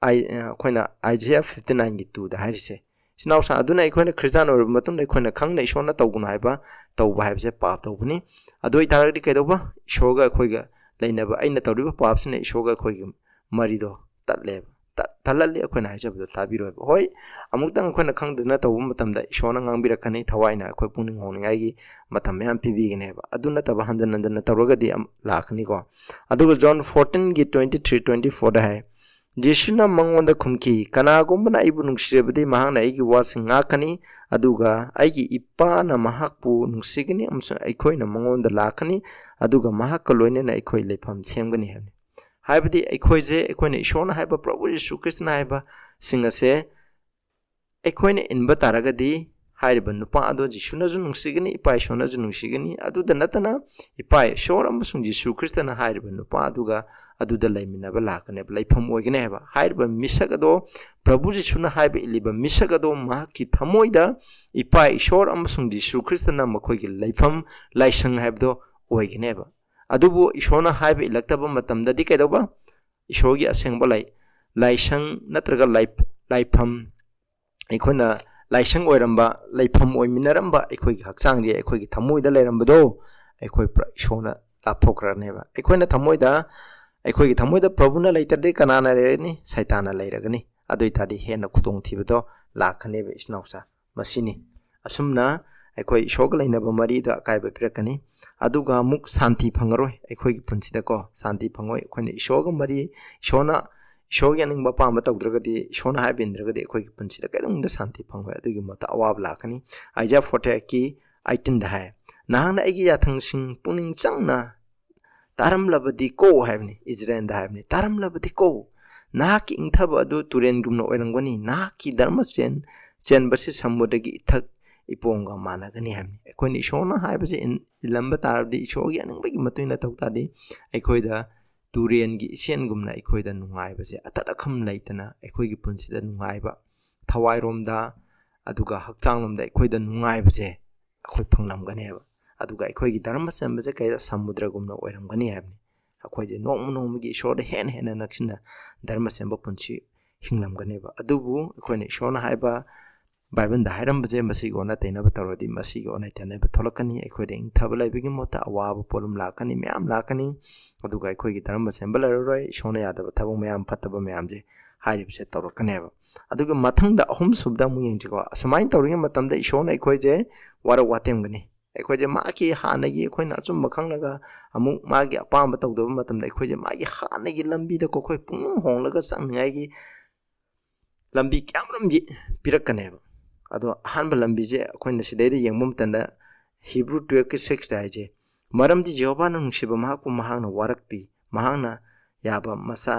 ꯑꯩꯈꯣꯏꯅ ꯑꯥꯏꯖꯤꯌꯥ ꯐꯤꯐꯇꯤ ꯅꯥꯏꯟꯒꯤ ꯇꯨꯗ ꯍꯥꯏꯔꯤꯁꯦ꯫ ꯏꯆꯤꯟ ꯏꯅꯥꯎꯁꯤꯡ, ꯑꯗꯨꯅ ꯑꯩꯈꯣꯏꯅ ꯈ꯭ꯔꯤꯁꯇꯥꯟ ꯑꯣꯏꯔꯕ ꯃꯇꯨꯡꯗ ꯑꯩꯈꯣꯏꯅ ꯈꯪꯅ ꯏꯁꯣꯔꯅ ꯇꯧꯒꯅꯨ ꯍꯥꯏꯕ ꯇꯧꯕ ꯍꯥꯏꯕꯁꯦ ꯄꯥꯞ ꯇꯧꯕꯅꯤ꯫ ꯑꯗꯨ ꯑꯣꯏꯇꯥꯔꯒꯗꯤ ꯀꯩꯗꯧꯕ? ꯏꯁꯣꯔꯒ ꯑꯩꯈꯣꯏꯒ ꯂꯩꯅꯕ, ꯑꯩꯅ ꯇꯧꯔꯤꯕ ꯄꯥꯞꯁꯤꯅ ꯏꯁꯣꯔꯒ ꯑꯩꯈꯣꯏꯒꯤ ꯃꯔꯤꯗꯣ ꯇꯠꯂꯦꯕ꯫ ꯇꯠꯍꯜꯂꯤ꯫ ꯑꯩꯈꯣꯏꯅ ꯍꯥꯏꯖꯕꯗꯣ ꯇꯥꯕꯤꯔꯣꯏꯕ꯫ ꯍꯣꯏ, ꯑꯃꯨꯛꯇꯪ ꯑꯩꯈꯣꯏꯅ ꯈꯪꯗꯅ ꯇꯧꯕ ꯃꯇꯝꯗ ꯏꯁꯣꯔꯅ ꯉꯥꯡꯕꯤꯔꯛꯀꯅꯤ, ꯊꯋꯥꯏꯅ ꯑꯩꯈꯣꯏ ꯄꯨꯛꯅꯤꯡ ꯍꯣꯡꯅꯤꯡꯉꯥꯏꯒꯤ ꯃꯇꯝ ꯃꯌꯥꯝ ꯄꯤꯕꯤꯒꯅꯦꯕ꯫ ꯑꯗꯨ ꯅꯠꯇꯕ ꯍꯟꯖꯟ ꯍꯟꯖꯟꯅ ꯇꯧꯔꯒꯗꯤ ꯂꯥꯛꯀꯅꯤꯀꯣ꯫ ꯑꯗꯨꯒ ꯖꯣꯟ ꯐꯣꯔꯇꯤꯟꯒꯤ ꯇ꯭ꯋꯦꯟꯇꯤ ꯊ꯭ꯔꯤ, ꯇ꯭ꯋꯦꯟꯇꯤ ꯐꯣꯔꯗ ꯍꯥꯏ, ꯖꯤꯁꯨꯅ ꯃꯉꯣꯟꯗ ꯈꯨꯝꯈꯤ, "ꯀꯅꯥꯒꯨꯝꯕꯅ ꯑꯩꯕꯨ ꯅꯨꯡꯁꯤꯔꯕꯗꯤ ꯃꯍꯥꯛꯅ ꯑꯩꯒꯤ ꯋꯥꯁꯤꯡ ꯉꯥꯛꯀꯅꯤ, ꯑꯗꯨꯒ ꯑꯩꯒꯤ ꯏꯄꯥꯅ ꯃꯍꯥꯛꯄꯨ ꯅꯨꯡꯁꯤꯒꯅꯤ ꯑꯃꯁꯨꯡ ꯑꯩꯈꯣꯏꯅ ꯃꯉꯣꯟꯗ ꯂꯥꯛꯀꯅꯤ, ꯑꯗꯨꯒ ꯃꯍꯥꯛꯀ ꯂꯣꯏꯅꯅ ꯑꯩꯈꯣꯏ ꯂꯩꯐꯝ ꯁꯦꯝꯒꯅꯤ" ꯍꯥꯏꯕꯅꯤ꯫ ꯍꯥꯏꯕꯗꯤ ꯑꯩꯈꯣꯏꯁꯦ, ꯑꯩꯈꯣꯏꯅ ꯏꯁꯣꯔꯅ ꯍꯥꯏꯕ, ꯄ꯭ꯔꯚꯨ ꯖꯤꯁꯨ ꯈ꯭ꯔꯤꯁꯇꯅ ꯍꯥꯏꯕꯁꯤꯡ ꯑꯁꯦ ꯑꯩꯈꯣꯏꯅ ꯏꯟꯕ ꯇꯥꯔꯒꯗꯤ ꯍꯥꯏꯔꯤꯕ ꯅꯨꯄꯥ ꯑꯗꯣ ꯖꯤꯁꯨꯅꯁꯨ ꯅꯨꯡꯁꯤꯒꯅꯤ, ꯏꯄꯥ ꯏꯁꯣꯔꯅꯁꯨ ꯅꯨꯡꯁꯤꯒꯅꯤ꯫ ꯑꯗꯨꯗ ꯅꯠꯇꯅ ꯏꯄꯥ ꯏꯁꯣꯔ ꯑꯃꯁꯨꯡ ꯖꯤꯁꯨ ꯈ꯭ꯔꯤꯁꯇꯅ ꯍꯥꯏꯔꯤꯕ ꯅꯨꯄꯥ ꯑꯗꯨꯒ ꯑꯗꯨꯗ ꯂꯩꯃꯤꯟꯅꯕ ꯂꯥꯛꯀꯅꯦꯕ, ꯂꯩꯐꯝ ꯑꯣꯏꯒꯅꯤ ꯍꯥꯏꯕ꯫ ꯍꯥꯏꯔꯤꯕ ꯃꯤꯁꯛ ꯑꯗꯣ, ꯄ꯭ꯔꯚꯨ ꯖꯤꯁꯨꯅ ꯍꯥꯏꯕ ꯏꯜꯂꯤꯕ ꯃꯤꯁꯛ ꯑꯗꯣ ꯃꯍꯥꯛꯀꯤ ꯊꯃꯣꯏꯗ ꯏꯄꯥ ꯏꯁꯣꯔ ꯑꯃꯁꯨꯡ ꯖꯤꯁꯨ ꯈ꯭ꯔꯤꯁꯇꯅ ꯃꯈꯣꯏꯒꯤ ꯂꯩꯐꯝ ꯂꯥꯏꯁꯪ ꯍꯥꯏꯕꯗꯣ ꯑꯣꯏꯒꯅꯦꯕ꯫ ꯑꯗꯨꯕꯨ ꯏꯁꯣꯔꯅ ꯍꯥꯏꯕ ꯏꯜꯂꯛꯇꯕ ꯃꯇꯝꯗꯗꯤ ꯀꯩꯗꯧꯕ? ꯏꯁꯣꯔꯒꯤ ꯑꯁꯦꯡꯕ ꯂꯥꯏ-, ꯂꯥꯏꯁꯪ ꯅꯠꯇ꯭ꯔꯒ ꯂꯥꯏ-, ꯂꯥꯏꯐꯝ, ꯑꯩꯈꯣꯏꯅ ꯂꯥꯏꯁꯪ ꯑꯣꯏꯔꯝꯕ, ꯂꯩꯐꯝ ꯑꯣꯏꯃꯤꯟꯅꯔꯝꯕ ꯑꯩꯈꯣꯏꯒꯤ ꯍꯛꯆꯥꯡꯗꯤ, ꯑꯩꯈꯣꯏꯒꯤ ꯊꯃꯣꯏꯗ ꯂꯩꯔꯝꯕꯗꯣ ꯑꯩꯈꯣꯏ ꯄꯨꯔꯥ ꯏꯁꯣꯔꯅ ꯂꯥꯞꯊꯣꯛꯈ꯭ꯔꯅꯦꯕ꯫ ꯑꯩꯈꯣꯏꯅ ꯊꯃꯣꯏꯗ, ꯑꯩꯈꯣꯏꯒꯤ ꯊꯃꯣꯏꯗ ꯄ꯭ꯔꯚꯨꯅ ꯂꯩꯇ꯭ꯔꯗꯤ ꯀꯅꯥꯅ ꯂꯩꯔꯅꯤ? ꯁꯩꯇꯥꯟꯅ ꯂꯩꯔꯒꯅꯤ꯫ ꯑꯗꯨ ꯑꯣꯏꯇꯥꯔꯗꯤ ꯍꯦꯟꯅ ꯈꯨꯗꯣꯡꯊꯤꯕꯗꯣ ꯂꯥꯛꯀꯅꯦꯕ, ꯏꯆꯤꯟ ꯏꯅꯥꯎꯁꯥ꯫ ꯃꯁꯤꯅꯤ꯫ ꯑꯁꯨꯝꯅ ꯑꯩꯈꯣꯏ ꯏꯁꯣꯔꯒ ꯂꯩꯅꯕ ꯃꯔꯤꯗ ꯑꯀꯥꯏꯕ ꯄꯤꯔꯛꯀꯅꯤ꯫ ꯑꯗꯨꯒ ꯑꯃꯨꯛ ꯁꯥꯟꯇꯤ ꯐꯪꯉꯔꯣꯏ ꯑꯩꯈꯣꯏꯒꯤ ꯄꯨꯟꯁꯤꯗꯀꯣ꯫ ꯁꯥꯟꯇꯤ ꯐꯪꯉꯣꯏ꯫ ꯑꯩꯈꯣꯏꯅ ꯏꯁꯣꯔꯒ ꯃꯔꯤ, ꯏꯁꯣꯔꯅ, ꯏꯁꯣꯔꯒꯤ ꯑꯅꯤꯡꯕ ꯑꯄꯥꯝꯕ ꯇꯧꯗ꯭ꯔꯒꯗꯤ, ꯏꯁꯣꯔꯅ ꯍꯥꯏꯕ ꯏꯟꯗ꯭ꯔꯒꯗꯤ ꯑꯩꯈꯣꯏꯒꯤ ꯄꯨꯟꯁꯤꯗ ꯀꯩꯗꯧꯅꯨꯡꯗ ꯁꯥꯟꯇꯤ ꯐꯪꯉꯣꯏ꯫ ꯑꯗꯨꯒꯤ ꯃꯍꯨꯠꯇ ꯑꯋꯥꯕ ꯂꯥꯛꯀꯅꯤ꯫ ꯑꯥꯏꯖꯥꯌꯥ ꯐꯣꯔꯇꯤ ꯑꯩꯠꯀꯤ ꯑꯩꯠꯇꯤꯟꯗ ꯍꯥꯏ, "ꯅꯍꯥꯛꯅ ꯑꯩꯒꯤ ꯌꯥꯊꯪꯁꯤꯡ ꯄꯨꯛꯅꯤꯡ ꯆꯪꯅ ꯇꯥꯔꯝꯂꯕꯗꯤꯀꯣ" ꯍꯥꯏꯕꯅꯤ, ꯏꯖꯔꯦꯜꯗ ꯍꯥꯏꯕꯅꯤ, "ꯇꯥꯔꯝꯂꯕꯗꯤꯀꯣ, ꯅꯍꯥꯛꯀꯤ ꯏꯪꯊꯕ ꯑꯗꯨ ꯇꯨꯔꯦꯟꯒꯨꯝꯅ ꯑꯣꯏꯔꯝꯒꯅꯤ, ꯅꯍꯥꯛꯀꯤ ꯙꯔꯃ ꯆꯦꯟ-, ꯆꯦꯟꯕꯁꯤ ꯁꯃꯨꯗ꯭ꯔꯒꯤ ꯏꯊꯛ ꯏꯄꯣꯝꯒ ꯃꯥꯟꯅꯒꯅꯤ" ꯍꯥꯏꯕꯅꯤ꯫ ꯑꯩꯈꯣꯏꯅ ꯏꯁꯣꯔꯅ ꯍꯥꯏꯕꯁꯦ ꯏꯟ-, ꯏꯜꯂꯝꯕ ꯇꯥꯔꯕꯗꯤ, ꯏꯁꯣꯔꯒꯤ ꯑꯅꯤꯡꯕꯒꯤ ꯃꯇꯨꯡ ꯏꯟꯅ ꯇꯧ ꯇꯥꯔꯗꯤ, ꯑꯩꯈꯣꯏꯗ ꯇꯨꯔꯦꯟꯒꯤ ꯏꯆꯦꯟꯒꯨꯝꯅ ꯑꯩꯈꯣꯏꯗ ꯅꯨꯡꯉꯥꯏꯕꯁꯦ ꯑꯇꯠ ꯑꯈꯝ ꯂꯩꯇꯅ ꯑꯩꯈꯣꯏꯒꯤ ꯄꯨꯟꯁꯤꯗ ꯅꯨꯡꯉꯥꯏꯕ ꯊꯋꯥꯏꯔꯣꯝꯗ, ꯑꯗꯨꯒ ꯍꯛꯆꯥꯡꯂꯣꯝꯗ ꯑꯩꯈꯣꯏꯗ ꯅꯨꯡꯉꯥꯏꯕꯁꯦ ꯑꯩꯈꯣꯏ ꯐꯪꯂꯝꯒꯅꯦꯕ꯫ ꯑꯗꯨꯒ ꯑꯩꯈꯣꯏꯒꯤ ꯙꯔꯃ ꯆꯦꯟꯕꯁꯦ ꯀꯩꯔ ꯁꯃꯨꯗ꯭ꯔꯒꯨꯝꯅ ꯑꯣꯏꯔꯝꯒꯅꯤ ꯍꯥꯏꯕꯅꯤ꯫ ꯑꯩꯈꯣꯏꯁꯦ ꯅꯣꯡꯃ ꯅꯣꯡꯃꯒꯤ ꯏꯁꯣꯔꯗ ꯍꯦꯟꯅ ꯍꯦꯟꯅ ꯅꯛꯁꯤꯟꯅ ꯙꯔꯃ ꯆꯦꯟꯕ ꯄꯨꯟꯁꯤ ꯍꯤꯡꯂꯝꯒꯅꯦꯕ꯫ ꯑꯗꯨꯕꯨ ꯑꯩꯈꯣꯏꯅ ꯏꯁꯣꯔꯅ ꯍꯥꯏꯕ ꯕꯥꯏꯕꯜꯗ ꯍꯥꯏꯔꯝꯕꯁꯦ ꯃꯁꯤꯒ ꯑꯣꯟꯅ ꯇꯩꯅꯕ ꯇꯧꯔꯗꯤ ꯃꯁꯤꯒ ꯑꯣꯟꯅ ꯇꯩꯅꯕ ꯊꯣꯛꯂꯛꯀꯅꯤ꯫ ꯑꯩꯈꯣꯏꯗ ꯏꯪꯊꯕ ꯂꯩꯕꯒꯤ ꯃꯍꯨꯠꯇ ꯑꯋꯥꯕ ꯄꯣꯠꯂꯨꯝ ꯂꯥꯛꯀꯅꯤ, ꯃꯌꯥꯝ ꯂꯥꯛꯀꯅꯤ꯫ ꯑꯗꯨꯒ ꯑꯩꯈꯣꯏꯒꯤ ꯙꯔꯃ ꯆꯦꯟꯕ ꯂꯩꯔꯔꯣꯏ, ꯏꯁꯣꯔꯅ ꯌꯥꯗꯕ ꯊꯕꯛ ꯃꯌꯥꯝ, ꯐꯠꯇꯕ ꯃꯌꯥꯝꯁꯦ ꯍꯥꯏꯔꯤꯕꯁꯦ ꯇꯧꯔꯛꯀꯅꯦꯕ꯫ ꯑꯗꯨꯒ ꯃꯊꯪꯗ ꯑꯍꯨꯝꯁꯨꯕꯗ ꯑꯃꯨꯛ ꯌꯦꯡꯁꯤꯀꯣ꯫ ꯑꯁꯨꯃꯥꯏꯅ ꯇꯧꯔꯤꯉꯩ ꯃꯇꯝꯗ ꯏꯁꯣꯔꯅ ꯑꯩꯈꯣꯏꯁꯦ ꯋꯥꯔꯛ ꯋꯥꯇꯦꯝꯒꯅꯤ꯫ ꯑꯩꯈꯣꯏꯁꯦ ꯃꯥꯒꯤ ꯍꯥꯟꯅꯒꯤ ꯑꯩꯈꯣꯏꯅ ꯑꯆꯨꯝꯕ ꯈꯪꯂꯒ ꯑꯃꯨꯛ ꯃꯥꯒꯤ ꯑꯄꯥꯝꯕ ꯇꯧꯗꯕ ꯃꯇꯝꯗ ꯑꯩꯈꯣꯏꯁꯦ ꯃꯥꯒꯤ ꯍꯥꯟꯅꯒꯤ ꯂꯝꯕꯤꯗꯀꯣ ꯑꯩꯈꯣꯏ ꯄꯨꯛꯅꯤꯡ ꯍꯣꯡꯂꯒ ꯆꯪꯅꯤꯡꯉꯥꯏꯒꯤ ꯂꯝꯕꯤ ꯀꯌꯥꯃꯔꯨꯝ ꯄꯤꯔꯛꯀꯅꯦꯕ꯫ ꯑꯗꯣ ꯑꯍꯥꯟꯕ ꯂꯝꯕꯤꯁꯦ ꯑꯩꯈꯣꯏꯅ ꯁꯤꯗꯩꯗ ꯌꯦꯡꯕ ꯃꯇꯝꯗ ꯍꯤꯕ꯭ꯔꯨ ꯇꯨꯌꯦꯜꯞꯀꯤ ꯁꯤꯛꯁꯇ ꯍꯥꯏꯁꯦ, "ꯃꯔꯝꯗꯤ ꯖꯦꯍꯣꯚꯥꯅ ꯅꯨꯡꯁꯤꯕ ꯃꯍꯥꯛꯄꯨ ꯃꯍꯥꯛꯅ ꯋꯥꯔꯛꯄꯤ, ꯃꯍꯥꯛꯅ ꯌꯥꯕ ꯃꯆꯥ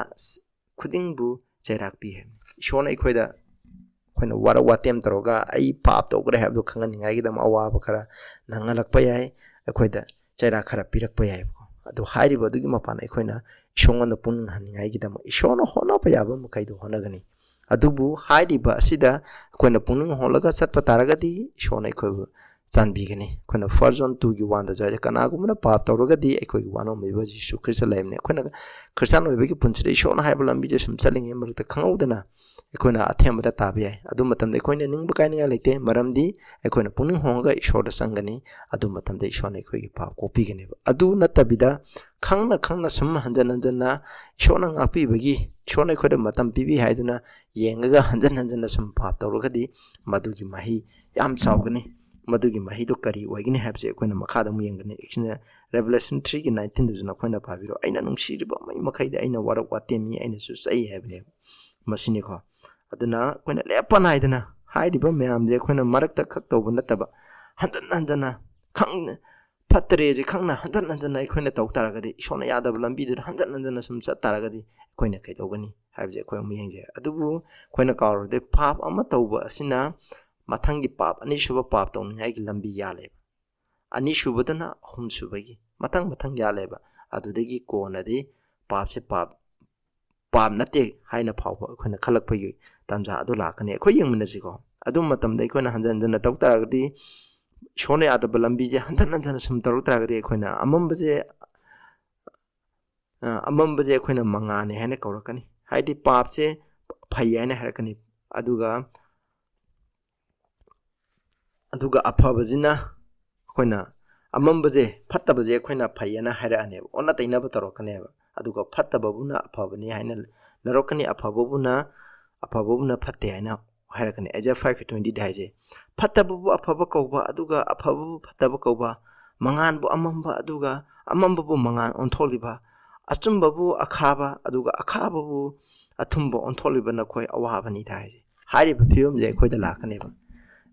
ꯈꯨꯗꯤꯡꯕꯨ ꯆꯩꯔꯥꯛꯄꯤ" ꯍꯥꯏꯕꯅꯤ꯫ ꯏꯁꯣꯔꯅ ꯑꯩꯈꯣꯏꯗ ꯑꯩꯈꯣꯏꯅ ꯋꯥꯔꯛ ꯋꯥꯇꯦꯝ ꯇꯧꯔꯒ ꯑꯩ ꯄꯥꯞ ꯇꯧꯈ꯭ꯔꯦ ꯍꯥꯏꯕꯗꯨ ꯈꯪꯍꯟꯅꯤꯡꯉꯥꯏꯒꯤꯗꯃꯛ ꯑꯋꯥꯕ ꯈꯔ ꯅꯪꯍꯜꯂꯛꯄ ꯌꯥꯏ, ꯑꯩꯈꯣꯏꯗ ꯆꯩꯔꯥꯛ ꯈꯔ ꯄꯤꯔꯛꯄ ꯌꯥꯏꯕꯀꯣ꯫ ꯑꯗꯨ ꯍꯥꯏꯔꯤꯕ ꯑꯗꯨꯒꯤ ꯃꯄꯥꯟ ꯑꯩꯈꯣꯏꯅ ꯏꯁꯣꯔꯉꯣꯟꯗ ꯄꯨꯛꯅꯤꯡ ꯍꯟꯅꯤꯡꯉꯥꯏꯒꯤꯗꯃꯛ ꯏꯁꯣꯔꯅ ꯍꯣꯠꯅꯕ ꯌꯥꯕ ꯃꯈꯩꯗꯣ ꯍꯣꯠꯅꯒꯅꯤ꯫ ꯑꯗꯨꯕꯨ ꯍꯥꯏꯔꯤꯕ ꯑꯁꯤꯗ ꯑꯩꯈꯣꯏꯅ ꯄꯨꯛꯅꯤꯡ ꯍꯣꯜꯂꯒ ꯆꯠꯄ ꯇꯥꯔꯒꯗꯤ ꯏꯁꯣꯔꯅ ꯑꯩꯈꯣꯏꯕꯨ ꯆꯥꯟꯕꯤꯒꯅꯤ꯫ ꯑꯩꯈꯣꯏꯅ ꯐꯥꯔꯁ ꯖꯣꯟ ꯇꯨꯒꯤ ꯋꯥꯟꯗꯁꯨ ꯍꯥꯏꯔꯦ, "ꯀꯅꯥꯒꯨꯝꯕꯅ ꯄꯥꯞ ꯇꯧꯔꯒꯗꯤ ꯑꯩꯈꯣꯏꯒꯤ ꯋꯥꯅꯣꯝ ꯂꯩꯕ ꯖꯤꯁꯨ ꯈ꯭ꯔꯤꯁꯇ ꯂꯩꯕꯅꯤ"꯫ ꯑꯩꯈꯣꯏꯅ ꯈ꯭ꯔꯤꯁꯇꯥꯟ ꯑꯣꯏꯕꯒꯤ ꯄꯨꯟꯁꯤꯗ ꯏꯁꯣꯔꯅ ꯍꯥꯏꯕ ꯂꯝꯕꯤꯁꯦ ꯁꯨꯝ ꯆꯠꯂꯤꯉꯩ ꯃꯔꯛꯇ ꯈꯪꯍꯧꯗꯅ ꯑꯩꯈꯣꯏꯅ ꯑꯊꯦꯝꯕꯗ ꯇꯥꯕ ꯌꯥꯏ꯫ ꯑꯗꯨ ꯃꯇꯝꯗ ꯑꯩꯈꯣꯏꯅ ꯅꯤꯡꯕ ꯀꯥꯏꯅꯤꯡꯉꯥꯏ ꯂꯩꯇꯦ, ꯃꯔꯝꯗꯤ ꯑꯩꯈꯣꯏꯅ ꯄꯨꯛꯅꯤꯡ ꯍꯣꯡꯉꯒ ꯏꯁꯣꯔꯗ ꯆꯪꯒꯅꯤ꯫ ꯑꯗꯨ ꯃꯇꯝꯗ ꯏꯁꯣꯔꯅ ꯑꯩꯈꯣꯏꯒꯤ ꯄꯥꯞ ꯀꯣꯛꯄꯤꯒꯅꯦꯕ꯫ ꯑꯗꯨ ꯅꯠꯇꯕꯤꯗ ꯈꯪꯅ ꯈꯪꯅ ꯁꯨꯝ ꯍꯟꯖꯟ ꯍꯟꯖꯟꯅ ꯏꯁꯣꯔꯅ ꯉꯥꯛꯄꯤꯕꯒꯤ, ꯏꯁꯣꯔꯅ ꯑꯩꯈꯣꯏꯗ ꯃꯇꯝ ꯄꯤꯕꯤ ꯍꯥꯏꯗꯨꯅ ꯌꯦꯡꯉꯒ ꯍꯟꯖꯟ ꯍꯟꯖꯟꯅ ꯁꯨꯝ ꯄꯥꯞ ꯇꯧꯔꯒꯗꯤ ꯃꯗꯨꯒꯤ ꯃꯍꯩ ꯌꯥꯝ ꯆꯥꯎꯒꯅꯤ꯫ ꯃꯗꯨꯒꯤ ꯃꯍꯩꯗꯣ ꯀꯔꯤ ꯑꯣꯏꯒꯅꯤ ꯍꯥꯏꯕꯁꯦ ꯑꯩꯈꯣꯏꯅ ꯃꯈꯥꯗ ꯑꯃꯨꯛ ꯌꯦꯡꯒꯅꯤ꯫ ꯁꯤꯅ ꯔꯦꯚꯦꯂꯦꯁꯟ ꯊ꯭ꯔꯤꯒꯤ ꯅꯥꯏꯟꯇꯤꯟꯗꯨꯁꯨ ꯅꯈꯣꯏꯅ ꯄꯥꯕꯤꯔꯣ꯫ "ꯑꯩꯅ ꯅꯨꯡꯁꯤꯔꯤꯕ ꯃꯤ ꯃꯈꯩꯗꯤ ꯑꯩꯅ ꯋꯥꯔꯛ ꯋꯥꯇꯦꯝꯃꯤ, ꯑꯩꯅꯁꯨ ꯆꯩ" ꯍꯥꯏꯕꯅꯦꯕ꯫ ꯃꯁꯤꯅꯤꯀꯣ꯫ ꯑꯗꯨꯅ ꯑꯩꯈꯣꯏꯅ ꯂꯦꯞꯄ ꯅꯥꯏꯗꯅ ꯍꯥꯏꯔꯤꯕ ꯃꯌꯥꯝꯁꯦ ꯑꯩꯈꯣꯏꯅ ꯃꯔꯛꯇ ꯈꯛ ꯇꯧꯕ ꯅꯠꯇꯕ, ꯍꯟꯖꯟ ꯍꯟꯖꯟꯅ ꯈꯪ-, ꯐꯠꯇꯔꯦꯁꯦ ꯈꯪꯅ ꯍꯟꯖꯟ ꯍꯟꯖꯟꯅ ꯑꯩꯈꯣꯏꯅ ꯇꯧ ꯇꯥꯔꯒꯗꯤ, ꯏꯁꯣꯔꯅ ꯌꯥꯗꯕ ꯂꯝꯕꯤꯗꯨꯗ ꯍꯟꯖꯟ ꯍꯟꯖꯟꯅ ꯁꯨꯝ ꯆꯠ ꯇꯥꯔꯒꯗꯤ ꯑꯩꯈꯣꯏꯅ ꯀꯩꯗꯧꯒꯅꯤ ꯍꯥꯏꯕꯁꯦ ꯑꯩꯈꯣꯏ ꯑꯃꯨꯛ ꯌꯦꯡꯖꯩ꯫ ꯑꯗꯨꯕꯨ ꯑꯩꯈꯣꯏꯅ ꯀꯥꯎꯔꯨꯔꯗꯤ ꯄꯥꯞ ꯑꯃ ꯇꯧꯕ ꯑꯁꯤꯅ ꯃꯊꯪꯒꯤ ꯄꯥꯞ ꯑꯅꯤꯁꯨꯕ ꯄꯥꯞ ꯇꯧꯅꯤꯡꯉꯥꯏꯒꯤ ꯂꯝꯕꯤ ꯌꯥꯜꯂꯦꯕ꯫ ꯑꯅꯤꯁꯨꯕꯗꯅ ꯑꯍꯨꯝꯁꯨꯕꯒꯤ ꯃꯊꯪ ꯃꯊꯪ ꯌꯥꯜꯂꯦꯕ꯫ ꯑꯗꯨꯗꯒꯤ ꯀꯣꯟꯅꯗꯤ ꯄꯥꯞꯁꯦ ꯄꯥꯞ ꯄꯥꯞ ꯅꯠꯇꯦ ꯍꯥꯏꯅ ꯐꯥꯎꯕ ꯑꯩꯈꯣꯏꯅ ꯈꯜꯂꯛꯄꯒꯤ ꯇꯥꯟꯖꯥ ꯑꯗꯨ ꯂꯥꯛꯀꯅꯤ꯫ ꯑꯩꯈꯣꯏ ꯌꯦꯡꯃꯤꯟꯅꯁꯤꯀꯣ꯫ ꯑꯗꯨ ꯃꯇꯝꯗ ꯑꯩꯈꯣꯏꯅ ꯍꯟꯖꯟ ꯍꯟꯖꯟꯅ ꯇꯧ ꯇꯥꯔꯒꯗꯤ, ꯏꯁꯣꯔꯅ ꯌꯥꯗꯕ ꯂꯝꯕꯤꯁꯦ ꯍꯟꯖꯟ ꯍꯟꯖꯟꯅ ꯁꯨꯝ ꯇꯧꯔꯛ ꯇꯥꯔꯒꯗꯤ, ꯑꯩꯈꯣꯏꯅ ꯑꯃꯝꯕꯁꯦ, ꯑ, ꯑꯃꯝꯕꯁꯦ ꯑꯩꯈꯣꯏꯅ ꯃꯉꯥꯜꯅꯦ ꯍꯥꯏꯅ ꯀꯧꯔꯛꯀꯅꯤ꯫ ꯍꯥꯏꯗꯤ ꯄꯥꯞꯁꯦ ꯐꯩ ꯍꯥꯏꯅ ꯍꯥꯏꯔꯛꯀꯅꯤ, ꯑꯗꯨꯒ ꯑꯗꯨꯒ ꯑꯐꯕꯁꯤꯅ, ꯑꯩꯈꯣꯏꯅ ꯑꯃꯝꯕꯁꯦ, ꯐꯠꯇꯕꯁꯦ ꯑꯩꯈꯣꯏꯅ ꯐꯩ ꯍꯥꯏꯅ ꯍꯥꯏꯔꯛꯑꯅꯦꯕ, ꯑꯣꯟꯅ ꯇꯩꯅꯕ ꯇꯧꯔꯛꯀꯅꯦꯕ꯫ ꯑꯗꯨꯒ ꯐꯠꯇꯕꯕꯨꯅ ꯑꯐꯕꯅꯤ ꯍꯥꯏꯅ ꯂꯧꯔꯛꯀꯅꯤ, ꯑꯐꯕꯕꯨꯅ, ꯑꯐꯕꯕꯨꯅ ꯐꯠꯇꯦ ꯍꯥꯏꯅ ꯍꯥꯏꯔꯛꯀꯅꯤ꯫ ꯑꯥꯏꯖꯤꯌꯥ ꯐꯥꯏꯚꯀꯤ ꯇ꯭ꯋꯦꯟꯇꯤꯗ ꯍꯥꯏꯁꯦ, ꯐꯠꯇꯕꯕꯨ ꯑꯐꯕ ꯀꯧꯕ, ꯑꯗꯨꯒ ꯑꯐꯕꯕꯨ ꯐꯠꯇꯕ ꯀꯧꯕ, ꯃꯉꯥꯟꯕꯨ ꯑꯃꯝꯕ, ꯑꯗꯨꯒ ꯑꯃꯝꯕꯕꯨ ꯃꯉꯥꯟ ꯑꯣꯟꯊꯣꯛꯂꯤꯕ, ꯑꯆꯨꯝꯕꯕꯨ ꯑꯈꯥꯕ, ꯑꯗꯨꯒ ꯑꯈꯥꯕꯕꯨ ꯑꯊꯨꯝꯕ ꯑꯣꯟꯊꯣꯛꯂꯤꯕ ꯅꯈꯣꯏ ꯑꯋꯥꯕꯅꯤꯗ ꯍꯥꯏꯁꯦ꯫ ꯍꯥꯏꯔꯤꯕ ꯐꯤꯕꯝꯁꯦ ꯑꯩꯈꯣꯏꯗ ꯂꯥꯛꯀꯅꯦꯕ꯫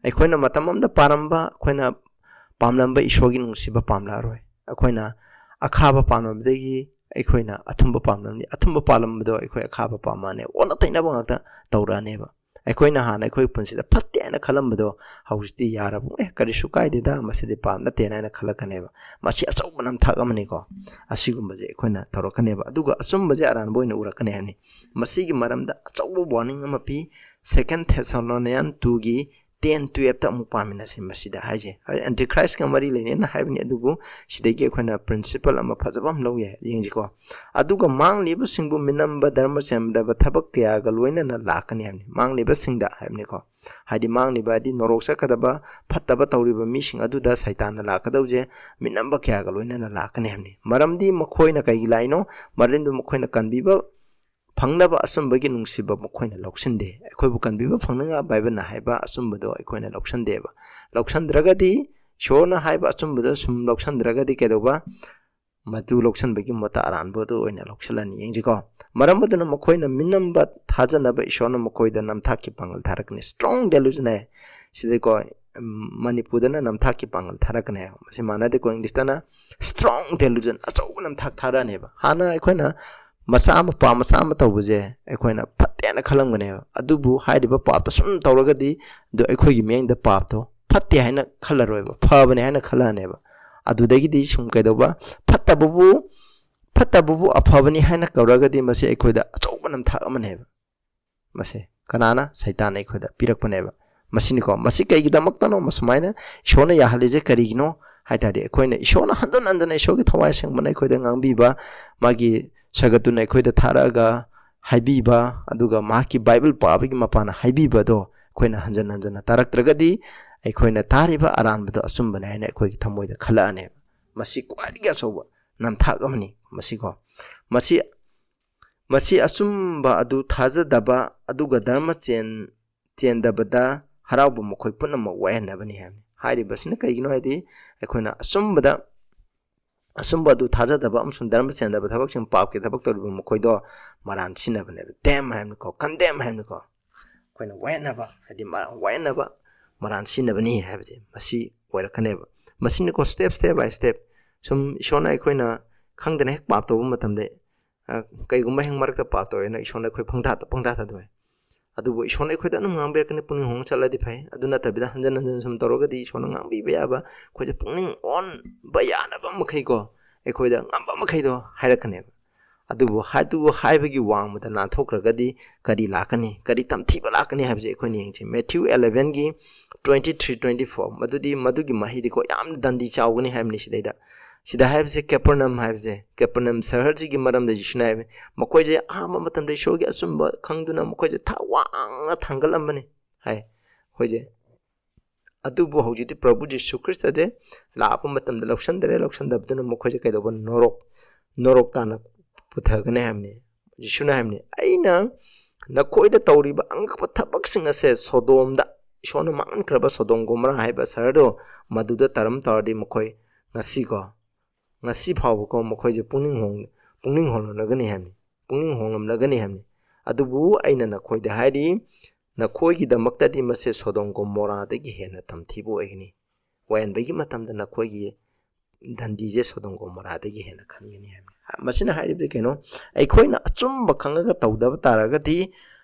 ꯑꯩꯈꯣꯏꯅ ꯃꯇꯝ ꯑꯃꯗ ꯄꯥꯔꯝꯕ, ꯑꯩꯈꯣꯏꯅ ꯄꯥꯝꯂꯝꯕ ꯏꯁꯣꯔꯒꯤ ꯅꯨꯡꯁꯤꯕ ꯄꯥꯝꯂꯛꯑꯔꯣꯏ꯫ ꯑꯩꯈꯣꯏꯅ ꯑꯈꯥꯕ ꯄꯥꯝꯂꯝꯕꯗꯒꯤ ꯑꯩꯈꯣꯏꯅ ꯑꯊꯨꯝꯕ ꯄꯥꯝꯂꯝꯅꯤ꯫ ꯑꯊꯨꯝꯕ ꯄꯥꯝꯂꯝꯕꯗꯣ ꯑꯩꯈꯣꯏ ꯑꯈꯥꯕ ꯄꯥꯝꯃꯛꯑꯅꯦꯕ꯫ ꯑꯣꯟꯅ ꯇꯩꯅꯕ ꯉꯥꯛꯇ ꯇꯧꯔꯛꯑꯅꯦꯕ꯫ ꯑꯩꯈꯣꯏꯅ ꯍꯥꯟꯅ ꯑꯩꯈꯣꯏ ꯄꯨꯟꯁꯤꯗ ꯐꯠꯇꯦ ꯍꯥꯏꯅ ꯈꯜꯂꯝꯕꯗꯣ ꯍꯧꯖꯤꯛꯇꯤ ꯌꯥꯔꯕ, "ꯑꯦ, ꯀꯔꯤꯁꯨ ꯀꯥꯏꯗꯦꯗ, ꯃꯁꯤꯗꯤ ꯄꯥꯞ ꯅꯠꯇꯦꯅ" ꯍꯥꯏꯅ ꯈꯜꯂꯛꯀꯅꯦꯕ꯫ ꯃꯁꯤ ꯑꯆꯧꯕ ꯅꯝꯊꯥꯛ ꯑꯃꯅꯤꯀꯣ꯫ ꯑꯁꯤꯒꯨꯝꯕꯁꯦ ꯑꯩꯈꯣꯏꯅ ꯇꯧꯔꯛꯀꯅꯦꯕ꯫ ꯑꯗꯨꯒ ꯑꯆꯨꯝꯕꯁꯦ ꯑꯔꯥꯟꯕ ꯑꯣꯏꯅ ꯎꯔꯛꯀꯅꯤ ꯍꯥꯏꯕꯅꯤ꯫ ꯃꯁꯤꯒꯤ ꯃꯔꯝꯗ ꯑꯆꯧꯕ ꯋꯥꯔꯅꯤꯡ ꯑꯃ ꯄꯤ꯫ Second Thessalonians ꯇꯨꯒꯤ ꯇꯦꯟ ꯇꯨꯌꯦꯜꯞꯇ ꯑꯃꯨꯛ ꯄꯥꯃꯤꯟꯅꯁꯤ꯫ ꯃꯁꯤꯗ ꯍꯥꯏꯁꯦ ꯑꯦꯟꯇꯤꯈ꯭ꯔꯥꯏꯁꯀ ꯃꯔꯤ ꯂꯩꯅꯩꯅ ꯍꯥꯏꯕꯅꯤ, ꯑꯗꯨꯕꯨ ꯁꯤꯗꯒꯤ ꯑꯩꯈꯣꯏꯅ ꯄ꯭ꯔꯤꯟꯁꯤꯄꯜ ꯑꯃ ꯐꯖꯕ ꯑꯃ ꯂꯧ ꯌꯥꯏ꯫ ꯌꯦꯡꯁꯤꯀꯣ꯫ "ꯑꯗꯨꯒ ꯃꯥꯡꯂꯤꯕꯁꯤꯡꯕꯨ ꯃꯤꯅꯝꯕ ꯙꯔꯃ ꯆꯦꯟꯗꯕ ꯊꯕꯛ ꯀꯌꯥꯒ ꯂꯣꯏꯅꯅ ꯂꯥꯛꯀꯅꯤ" ꯍꯥꯏꯕꯅꯤ꯫ ꯃꯥꯡꯂꯤꯕꯁꯤꯡꯗ ꯍꯥꯏꯕꯅꯤꯀꯣ꯫ ꯍꯥꯏꯗꯤ ꯃꯥꯡꯂꯤꯕ ꯍꯥꯏꯗꯤ ꯅꯣꯔꯣꯛ ꯆꯠꯀꯗꯕ ꯐꯠꯇꯕ ꯇꯧꯔꯤꯕ ꯃꯤꯁꯤꯡ ꯑꯗꯨꯗ ꯁꯩꯇꯥꯟꯅ ꯂꯥꯛꯀꯗꯧꯁꯦ ꯃꯤꯅꯝꯕ ꯀꯌꯥꯒ ꯂꯣꯏꯅꯅ ꯂꯥꯛꯀꯅꯤ ꯍꯥꯏꯕꯅꯤ꯫ ꯃꯔꯝꯗꯤ ꯃꯈꯣꯏꯅ ꯀꯩꯒꯤ ꯂꯥꯛꯏꯅꯣ? ꯃꯔꯝꯗꯤ ꯃꯈꯣꯏꯅ ꯀꯟꯕꯤꯕ ꯐꯪꯅꯕ ꯑꯆꯨꯝꯕꯒꯤ ꯅꯨꯡꯁꯤꯕ ꯃꯈꯣꯏꯅ ꯂꯧꯁꯤꯟꯗꯦ꯫ ꯑꯩꯈꯣꯏꯕꯨ ꯀꯟꯕꯤꯕ ꯐꯪꯅꯉꯥꯏ ꯕꯥꯏꯕꯜꯅ ꯍꯥꯏꯕ ꯑꯆꯨꯝꯕꯗꯣ ꯑꯩꯈꯣꯏꯅ ꯂꯧꯁꯤꯟꯗꯦꯕ꯫ ꯂꯧꯁꯤꯟꯗ꯭ꯔꯒꯗꯤ, ꯏꯁꯣꯔꯅ ꯍꯥꯏꯕ ꯑꯆꯨꯝꯕꯗꯣ ꯁꯨꯝ ꯂꯧꯁꯤꯟꯗ꯭ꯔꯒꯗꯤ ꯀꯩꯗꯧꯕ? ꯃꯗꯨ ꯂꯧꯁꯤꯟꯕꯒꯤ ꯃꯍꯨꯠꯇ ꯑꯔꯥꯟꯕꯗꯨ ꯑꯣꯏꯅ ꯂꯧꯁꯤꯜꯂꯅꯤ꯫ ꯌꯦꯡꯁꯤꯀꯣ꯫ "ꯃꯔꯝ ꯑꯗꯨꯅ ꯃꯈꯣꯏꯅ ꯃꯤꯅꯝꯕ ꯊꯥꯖꯅꯕ ꯏꯁꯣꯔꯅ ꯃꯈꯣꯏꯗ ꯅꯝꯊꯥꯛꯀꯤ ꯄꯥꯡꯒꯜ ꯊꯥꯔꯛꯀꯅꯤ"꯫ ꯁ꯭ꯇꯔꯣꯡ ꯗꯦꯂꯨꯖꯟ ꯍꯥꯏ꯫ ꯁꯤꯗꯩꯀꯣ, ꯎꯝ, ꯃꯅꯤꯄꯨꯔꯗꯅ ꯅꯝꯊꯥꯛꯀꯤ ꯄꯥꯡꯒꯜ ꯊꯥꯔꯛꯀꯅꯤ ꯍꯥꯏ꯫ ꯃꯁꯤ ꯃꯥꯟꯅꯗꯦꯀꯣ, ꯏꯪꯂꯤꯁꯇꯅ ꯁ꯭ꯇꯔꯣꯡ ꯗꯦꯂꯨꯖꯟ, ꯑꯆꯧꯕ ꯅꯝꯊꯥꯛ ꯊꯥꯔꯛꯑꯅꯦꯕ꯫ ꯍꯥꯟꯅ ꯑꯩꯈꯣꯏꯅ ꯃꯆꯥ ꯑꯃ, ꯄꯥꯞ ꯃꯆꯥ ꯑꯃ ꯇꯧꯕꯁꯦ ꯑꯩꯈꯣꯏꯅ ꯐꯠꯇꯦꯅ ꯈꯜꯂꯝꯒꯅꯦꯕ꯫ ꯑꯗꯨꯕꯨ ꯍꯥꯏꯔꯤꯕ ꯄꯥꯞꯇꯣ ꯁꯨꯝ ꯇꯧꯔꯒꯗꯤ ꯑꯗꯨ ꯑꯩꯈꯣꯏꯒꯤ ꯃꯤꯠꯌꯦꯡꯗ ꯄꯥꯞꯇꯣ ꯐꯠꯇꯦ ꯍꯥꯏꯅ ꯈꯜꯂꯔꯣꯏꯕ, ꯐꯕꯅꯦ ꯍꯥꯏꯅ ꯈꯜꯂꯛꯑꯅꯦꯕ꯫ ꯑꯗꯨꯗꯒꯤꯗꯤ ꯁꯨꯝ ꯀꯩꯗꯧꯕ? ꯐꯠꯇꯕꯕꯨ ꯐꯠꯇꯕꯕꯨ ꯑꯐꯕꯅꯤ ꯍꯥꯏꯅ ꯀꯧꯔꯒꯗꯤ ꯃꯁꯤ ꯑꯩꯈꯣꯏꯗ ꯑꯆꯧꯕ ꯅꯝꯊꯥꯛ ꯑꯃꯅꯦꯕ꯫ ꯃꯁꯦ ꯀꯅꯥꯅ? ꯁꯩꯇꯥꯟꯅ ꯑꯩꯈꯣꯏꯗ ꯄꯤꯔꯛꯄꯅꯦꯕ꯫ ꯃꯁꯤꯅꯤꯀꯣ, ꯃꯁꯤ ꯀꯩꯒꯤꯗꯃꯛꯇꯅꯣ? ꯃꯁꯨꯃꯥꯏꯅ ꯏꯁꯣꯔꯅ ꯌꯥꯍꯜꯂꯤꯁꯦ ꯀꯔꯤꯒꯤꯅꯣ ꯍꯥꯏ ꯇꯥꯔꯗꯤ, ꯑꯩꯈꯣꯏꯅ ꯏꯁꯣꯔꯅ ꯍꯟꯖꯟ ꯍꯟꯖꯟꯅ ꯏꯁꯣꯔꯒꯤ ꯊꯋꯥꯏ ꯑꯁꯦꯡꯕꯅ ꯑꯩꯈꯣꯏꯗ ꯉꯥꯡꯕꯤꯕ, ꯃꯥꯒꯤ ꯁꯔꯒꯗꯨꯅ ꯑꯩꯈꯣꯏꯗ ꯊꯥꯔꯛꯑꯒ ꯍꯥꯏꯕꯤꯕ, ꯑꯗꯨꯒ ꯃꯍꯥꯛꯀꯤ ꯕꯥꯏꯕꯜ ꯄꯥꯕꯒꯤ ꯃꯄꯥꯟꯅ ꯍꯥꯏꯕꯤꯕꯗꯣ ꯑꯩꯈꯣꯏꯅ ꯍꯟꯖꯟ ꯍꯟꯖꯟꯅ ꯇꯥꯔꯛꯇ꯭ꯔꯒꯗꯤ, ꯑꯩꯈꯣꯏꯅ ꯇꯥꯔꯤꯕ ꯑꯔꯥꯟꯕꯗꯣ ꯑꯆꯨꯝꯕꯅꯦ ꯍꯥꯏꯅ ꯑꯩꯈꯣꯏꯒꯤ ꯊꯃꯣꯏꯗ ꯈꯜꯂꯛꯑꯅꯦꯕ꯫ ꯃꯁꯤ ꯈ꯭ꯋꯥꯏꯗꯒꯤ ꯑꯆꯧꯕ ꯅꯝꯊꯥꯛ ꯑꯃꯅꯤ꯫ ꯃꯁꯤꯀꯣ, ꯃꯁꯤ ꯃꯁꯤ ꯑꯆꯨꯝꯕ ꯑꯗꯨ ꯊꯥꯖꯗꯕ ꯑꯗꯨꯒ ꯙꯔꯃ ꯆꯦꯟ-, ꯆꯦꯟꯗꯕꯗ ꯍꯔꯥꯎꯕ ꯃꯈꯣꯏ ꯄꯨꯝꯅꯃꯛ ꯋꯥꯌꯦꯟꯅꯕꯅꯤ ꯍꯥꯏꯕꯅꯤ꯫ ꯍꯥꯏꯔꯤꯕꯁꯤꯅ ꯀꯩꯒꯤꯅꯣ ꯍꯥꯏꯗꯤ, ꯑꯩꯈꯣꯏꯅ ꯑꯆꯨꯝꯕꯗ, ꯑꯆꯨꯝꯕ ꯑꯗꯨ ꯊꯥꯖꯗꯕ ꯑꯃꯁꯨꯡ ꯙꯔꯃ ꯆꯦꯟꯗꯕ ꯊꯕꯛꯁꯤꯡ, ꯄꯥꯞꯀꯤ ꯊꯕꯛ ꯇꯧꯔꯤꯕ ꯃꯈꯣꯏꯗꯣ ꯃꯔꯥꯟ ꯁꯤꯟꯅꯕꯅꯦꯕ꯫ ꯗꯦꯝ ꯍꯥꯏꯕꯅꯤꯀꯣ, ꯀꯟꯗꯦꯝ ꯍꯥꯏꯕꯅꯤꯀꯣ꯫ ꯑꯩꯈꯣꯏꯅ ꯋꯥꯌꯦꯟꯅꯕ, ꯍꯥꯏꯗꯤ ꯃꯔꯥꯟ, ꯋꯥꯌꯦꯟꯅꯕ, ꯃꯔꯥꯟ ꯁꯤꯟꯅꯕꯅꯤ ꯍꯥꯏꯕꯁꯦ ꯃꯁꯤ ꯑꯣꯏꯔꯛꯀꯅꯦꯕ꯫ ꯃꯁꯤꯅꯀꯣ, step, step by step, ꯁꯨꯝ ꯏꯁꯣꯔꯅ ꯑꯩꯈꯣꯏꯅ ꯈꯪꯗꯅ ꯍꯦꯛ ꯄꯥꯞ ꯇꯧꯕ ꯃꯇꯝꯗ, ꯑ, ꯀꯩꯒꯨꯝꯕ ꯍꯦꯛ ꯃꯔꯛꯇ ꯄꯥꯞ ꯇꯧꯔꯦꯅ ꯏꯁꯣꯔꯅ ꯑꯩꯈꯣꯏ ꯄꯪꯊꯥ, ꯄꯪꯊꯥ ꯊꯥꯗꯣꯛꯑꯦ꯫ ꯑꯗꯨꯕꯨ ꯏꯁꯣꯔꯅ ꯑꯩꯈꯣꯏꯗ ꯑꯗꯨꯝ ꯉꯥꯡꯕꯤꯔꯛꯀꯅꯤ, ꯄꯨꯛꯅꯤꯡ ꯍꯣꯡꯅ ꯆꯠꯂꯗꯤ ꯐꯩ꯫ ꯑꯗꯨ ꯅꯠꯇꯕꯤꯗ ꯍꯟꯖꯟ ꯍꯟꯖꯟ ꯁꯨꯝ ꯇꯧꯔꯒꯗꯤ ꯏꯁꯣꯔꯅ ꯉꯥꯡꯕꯤꯕ ꯌꯥꯕ, ꯑꯩꯈꯣꯏꯗ ꯄꯨꯛꯅꯤꯡ ꯑꯣꯟꯕ ꯌꯥꯅꯕ ꯃꯈꯩꯀꯣ, ꯑꯩꯈꯣꯏꯗ ꯉꯝꯕ ꯃꯈꯩꯗꯣ ꯍꯥꯏꯔꯛꯀꯅꯦꯕ꯫ ꯑꯗꯨꯕꯨ ꯍꯥꯏꯗꯨ ꯍꯥꯏꯕꯒꯤ ꯋꯥꯡꯃꯗ ꯅꯥꯟꯊꯣꯛꯈ꯭ꯔꯒꯗꯤ ꯀꯔꯤ ꯂꯥꯛꯀꯅꯤ, ꯀꯔꯤ ꯇꯝꯊꯤꯕ ꯂꯥꯛꯀꯅꯤ ꯍꯥꯏꯕꯁꯦ ꯑꯩꯈꯣꯏꯅ ꯌꯦꯡꯁꯤ꯫ Matthew eleven ꯒꯤ twenty three, twenty four, ꯃꯗꯨꯗꯤ ꯃꯗꯨꯒꯤ ꯃꯍꯩꯗꯤꯀꯣ ꯌꯥꯝꯅ ꯗꯟꯗꯤ ꯆꯥꯎꯒꯅꯤ ꯍꯥꯏꯕꯅꯤ ꯁꯤꯗꯩꯗ꯫ ꯁꯤꯗ ꯍꯥꯏꯕꯁꯦ ꯀꯦꯄꯔꯅꯝ ꯍꯥꯏꯕꯁꯦ, ꯀꯦꯄꯔꯅꯝ ꯁꯍꯔꯁꯤꯒꯤ ꯃꯔꯝꯗ ꯖꯤꯁꯨꯅ ꯍꯥꯏꯕꯅꯤ꯫ ꯃꯈꯣꯏꯁꯦ ꯑꯍꯥꯟꯕ ꯃꯇꯝꯗ ꯏꯁꯣꯔꯒꯤ ꯑꯆꯨꯝꯕ ꯈꯪꯗꯨꯅ ꯃꯈꯣꯏꯁꯦ ꯊꯥꯛ ꯋꯥꯡꯅ ꯊꯥꯡꯒꯠꯂꯝꯕꯅꯤ ꯍꯥꯏ꯫ ꯑꯩꯈꯣꯏꯁꯦ ꯑꯗꯨꯕꯨ ꯍꯧꯖꯤꯛꯇꯤ ꯄ꯭ꯔꯚꯨ ꯖꯤꯁꯨ ꯈ꯭ꯔꯤꯁꯇꯁꯦ ꯂꯥꯛꯄ ꯃꯇꯝꯗ ꯂꯧꯁꯟꯗꯔꯦ, ꯂꯧꯁꯟꯗꯕꯗꯨꯅ ꯃꯈꯣꯏꯁꯦ ꯀꯩꯗꯧꯕ? ꯅꯣꯔꯣꯛ, ꯅꯣꯔꯣꯛ ꯇꯥꯅ ꯄꯨꯊꯒꯅꯤ ꯍꯥꯏꯕꯅꯤ꯫ ꯖꯤꯁꯨꯅ ꯍꯥꯏꯕꯅꯤ, "ꯑꯩꯅ ꯅꯈꯣꯏꯗ ꯇꯧꯔꯤꯕ ꯑꯉꯛꯄ ꯊꯕꯛꯁꯤꯡ ꯑꯁꯦ ꯁꯣꯗꯣꯝꯗ," ꯏꯁꯣꯔꯅ ꯃꯥꯡꯍꯟꯈ꯭ꯔꯕ ꯁꯣꯗꯣꯝ ꯒꯣꯃꯣꯔꯥ ꯍꯥꯏꯕ ꯁꯍꯔꯗꯣ, "ꯃꯗꯨꯗ ꯇꯧꯔꯝ ꯇꯧꯔꯗꯤ ꯃꯈꯣꯏ ꯉꯁꯤꯀꯣ, ꯉꯁꯤ ꯐꯥꯎꯕꯀꯣ ꯃꯈꯣꯏꯁꯦ ꯄꯨꯛꯅꯤꯡ ꯍꯣꯡ-, ꯄꯨꯛꯅꯤꯡ ꯍꯣꯡꯂꯝꯂꯒꯅꯤ ꯍꯥꯏꯕꯅꯤ, ꯄꯨꯛꯅꯤꯡ ꯍꯣꯡꯂꯝꯂꯒꯅꯤ ꯍꯥꯏꯕꯅꯤ꯫ ꯑꯗꯨꯕꯨ ꯑꯩꯅ ꯅꯈꯣꯏꯗ ꯍꯥꯏꯔꯤ, ꯅꯈꯣꯏꯒꯤꯗꯃꯛꯇꯗꯤ ꯃꯁꯤ ꯁꯣꯗꯣꯝ ꯒꯣꯃꯣꯔꯥꯗꯒꯤ ꯍꯦꯟꯅ ꯇꯝꯊꯤꯕ ꯑꯣꯏꯒꯅꯤ꯫ ꯋꯥꯌꯦꯟꯕꯒꯤ ꯃꯇꯝꯗ ꯅꯈꯣꯏꯒꯤ ꯗꯟꯗꯤꯁꯦ ꯁꯣꯗꯣꯝ ꯒꯣꯃꯣꯔꯥꯗꯒꯤ ꯍꯦꯟꯅ ꯈꯟꯒꯅꯤ" ꯍꯥꯏꯕꯅꯤ꯫ ꯃꯁꯤꯅ ꯍꯥꯏꯔꯤꯕꯗꯤ ꯀꯩꯅꯣ? ꯑꯩꯈꯣꯏꯅ ꯑꯆꯨꯝꯕ ꯈꯪꯉꯒ ꯇꯧꯗꯕ ꯇꯥꯔꯒꯗꯤ,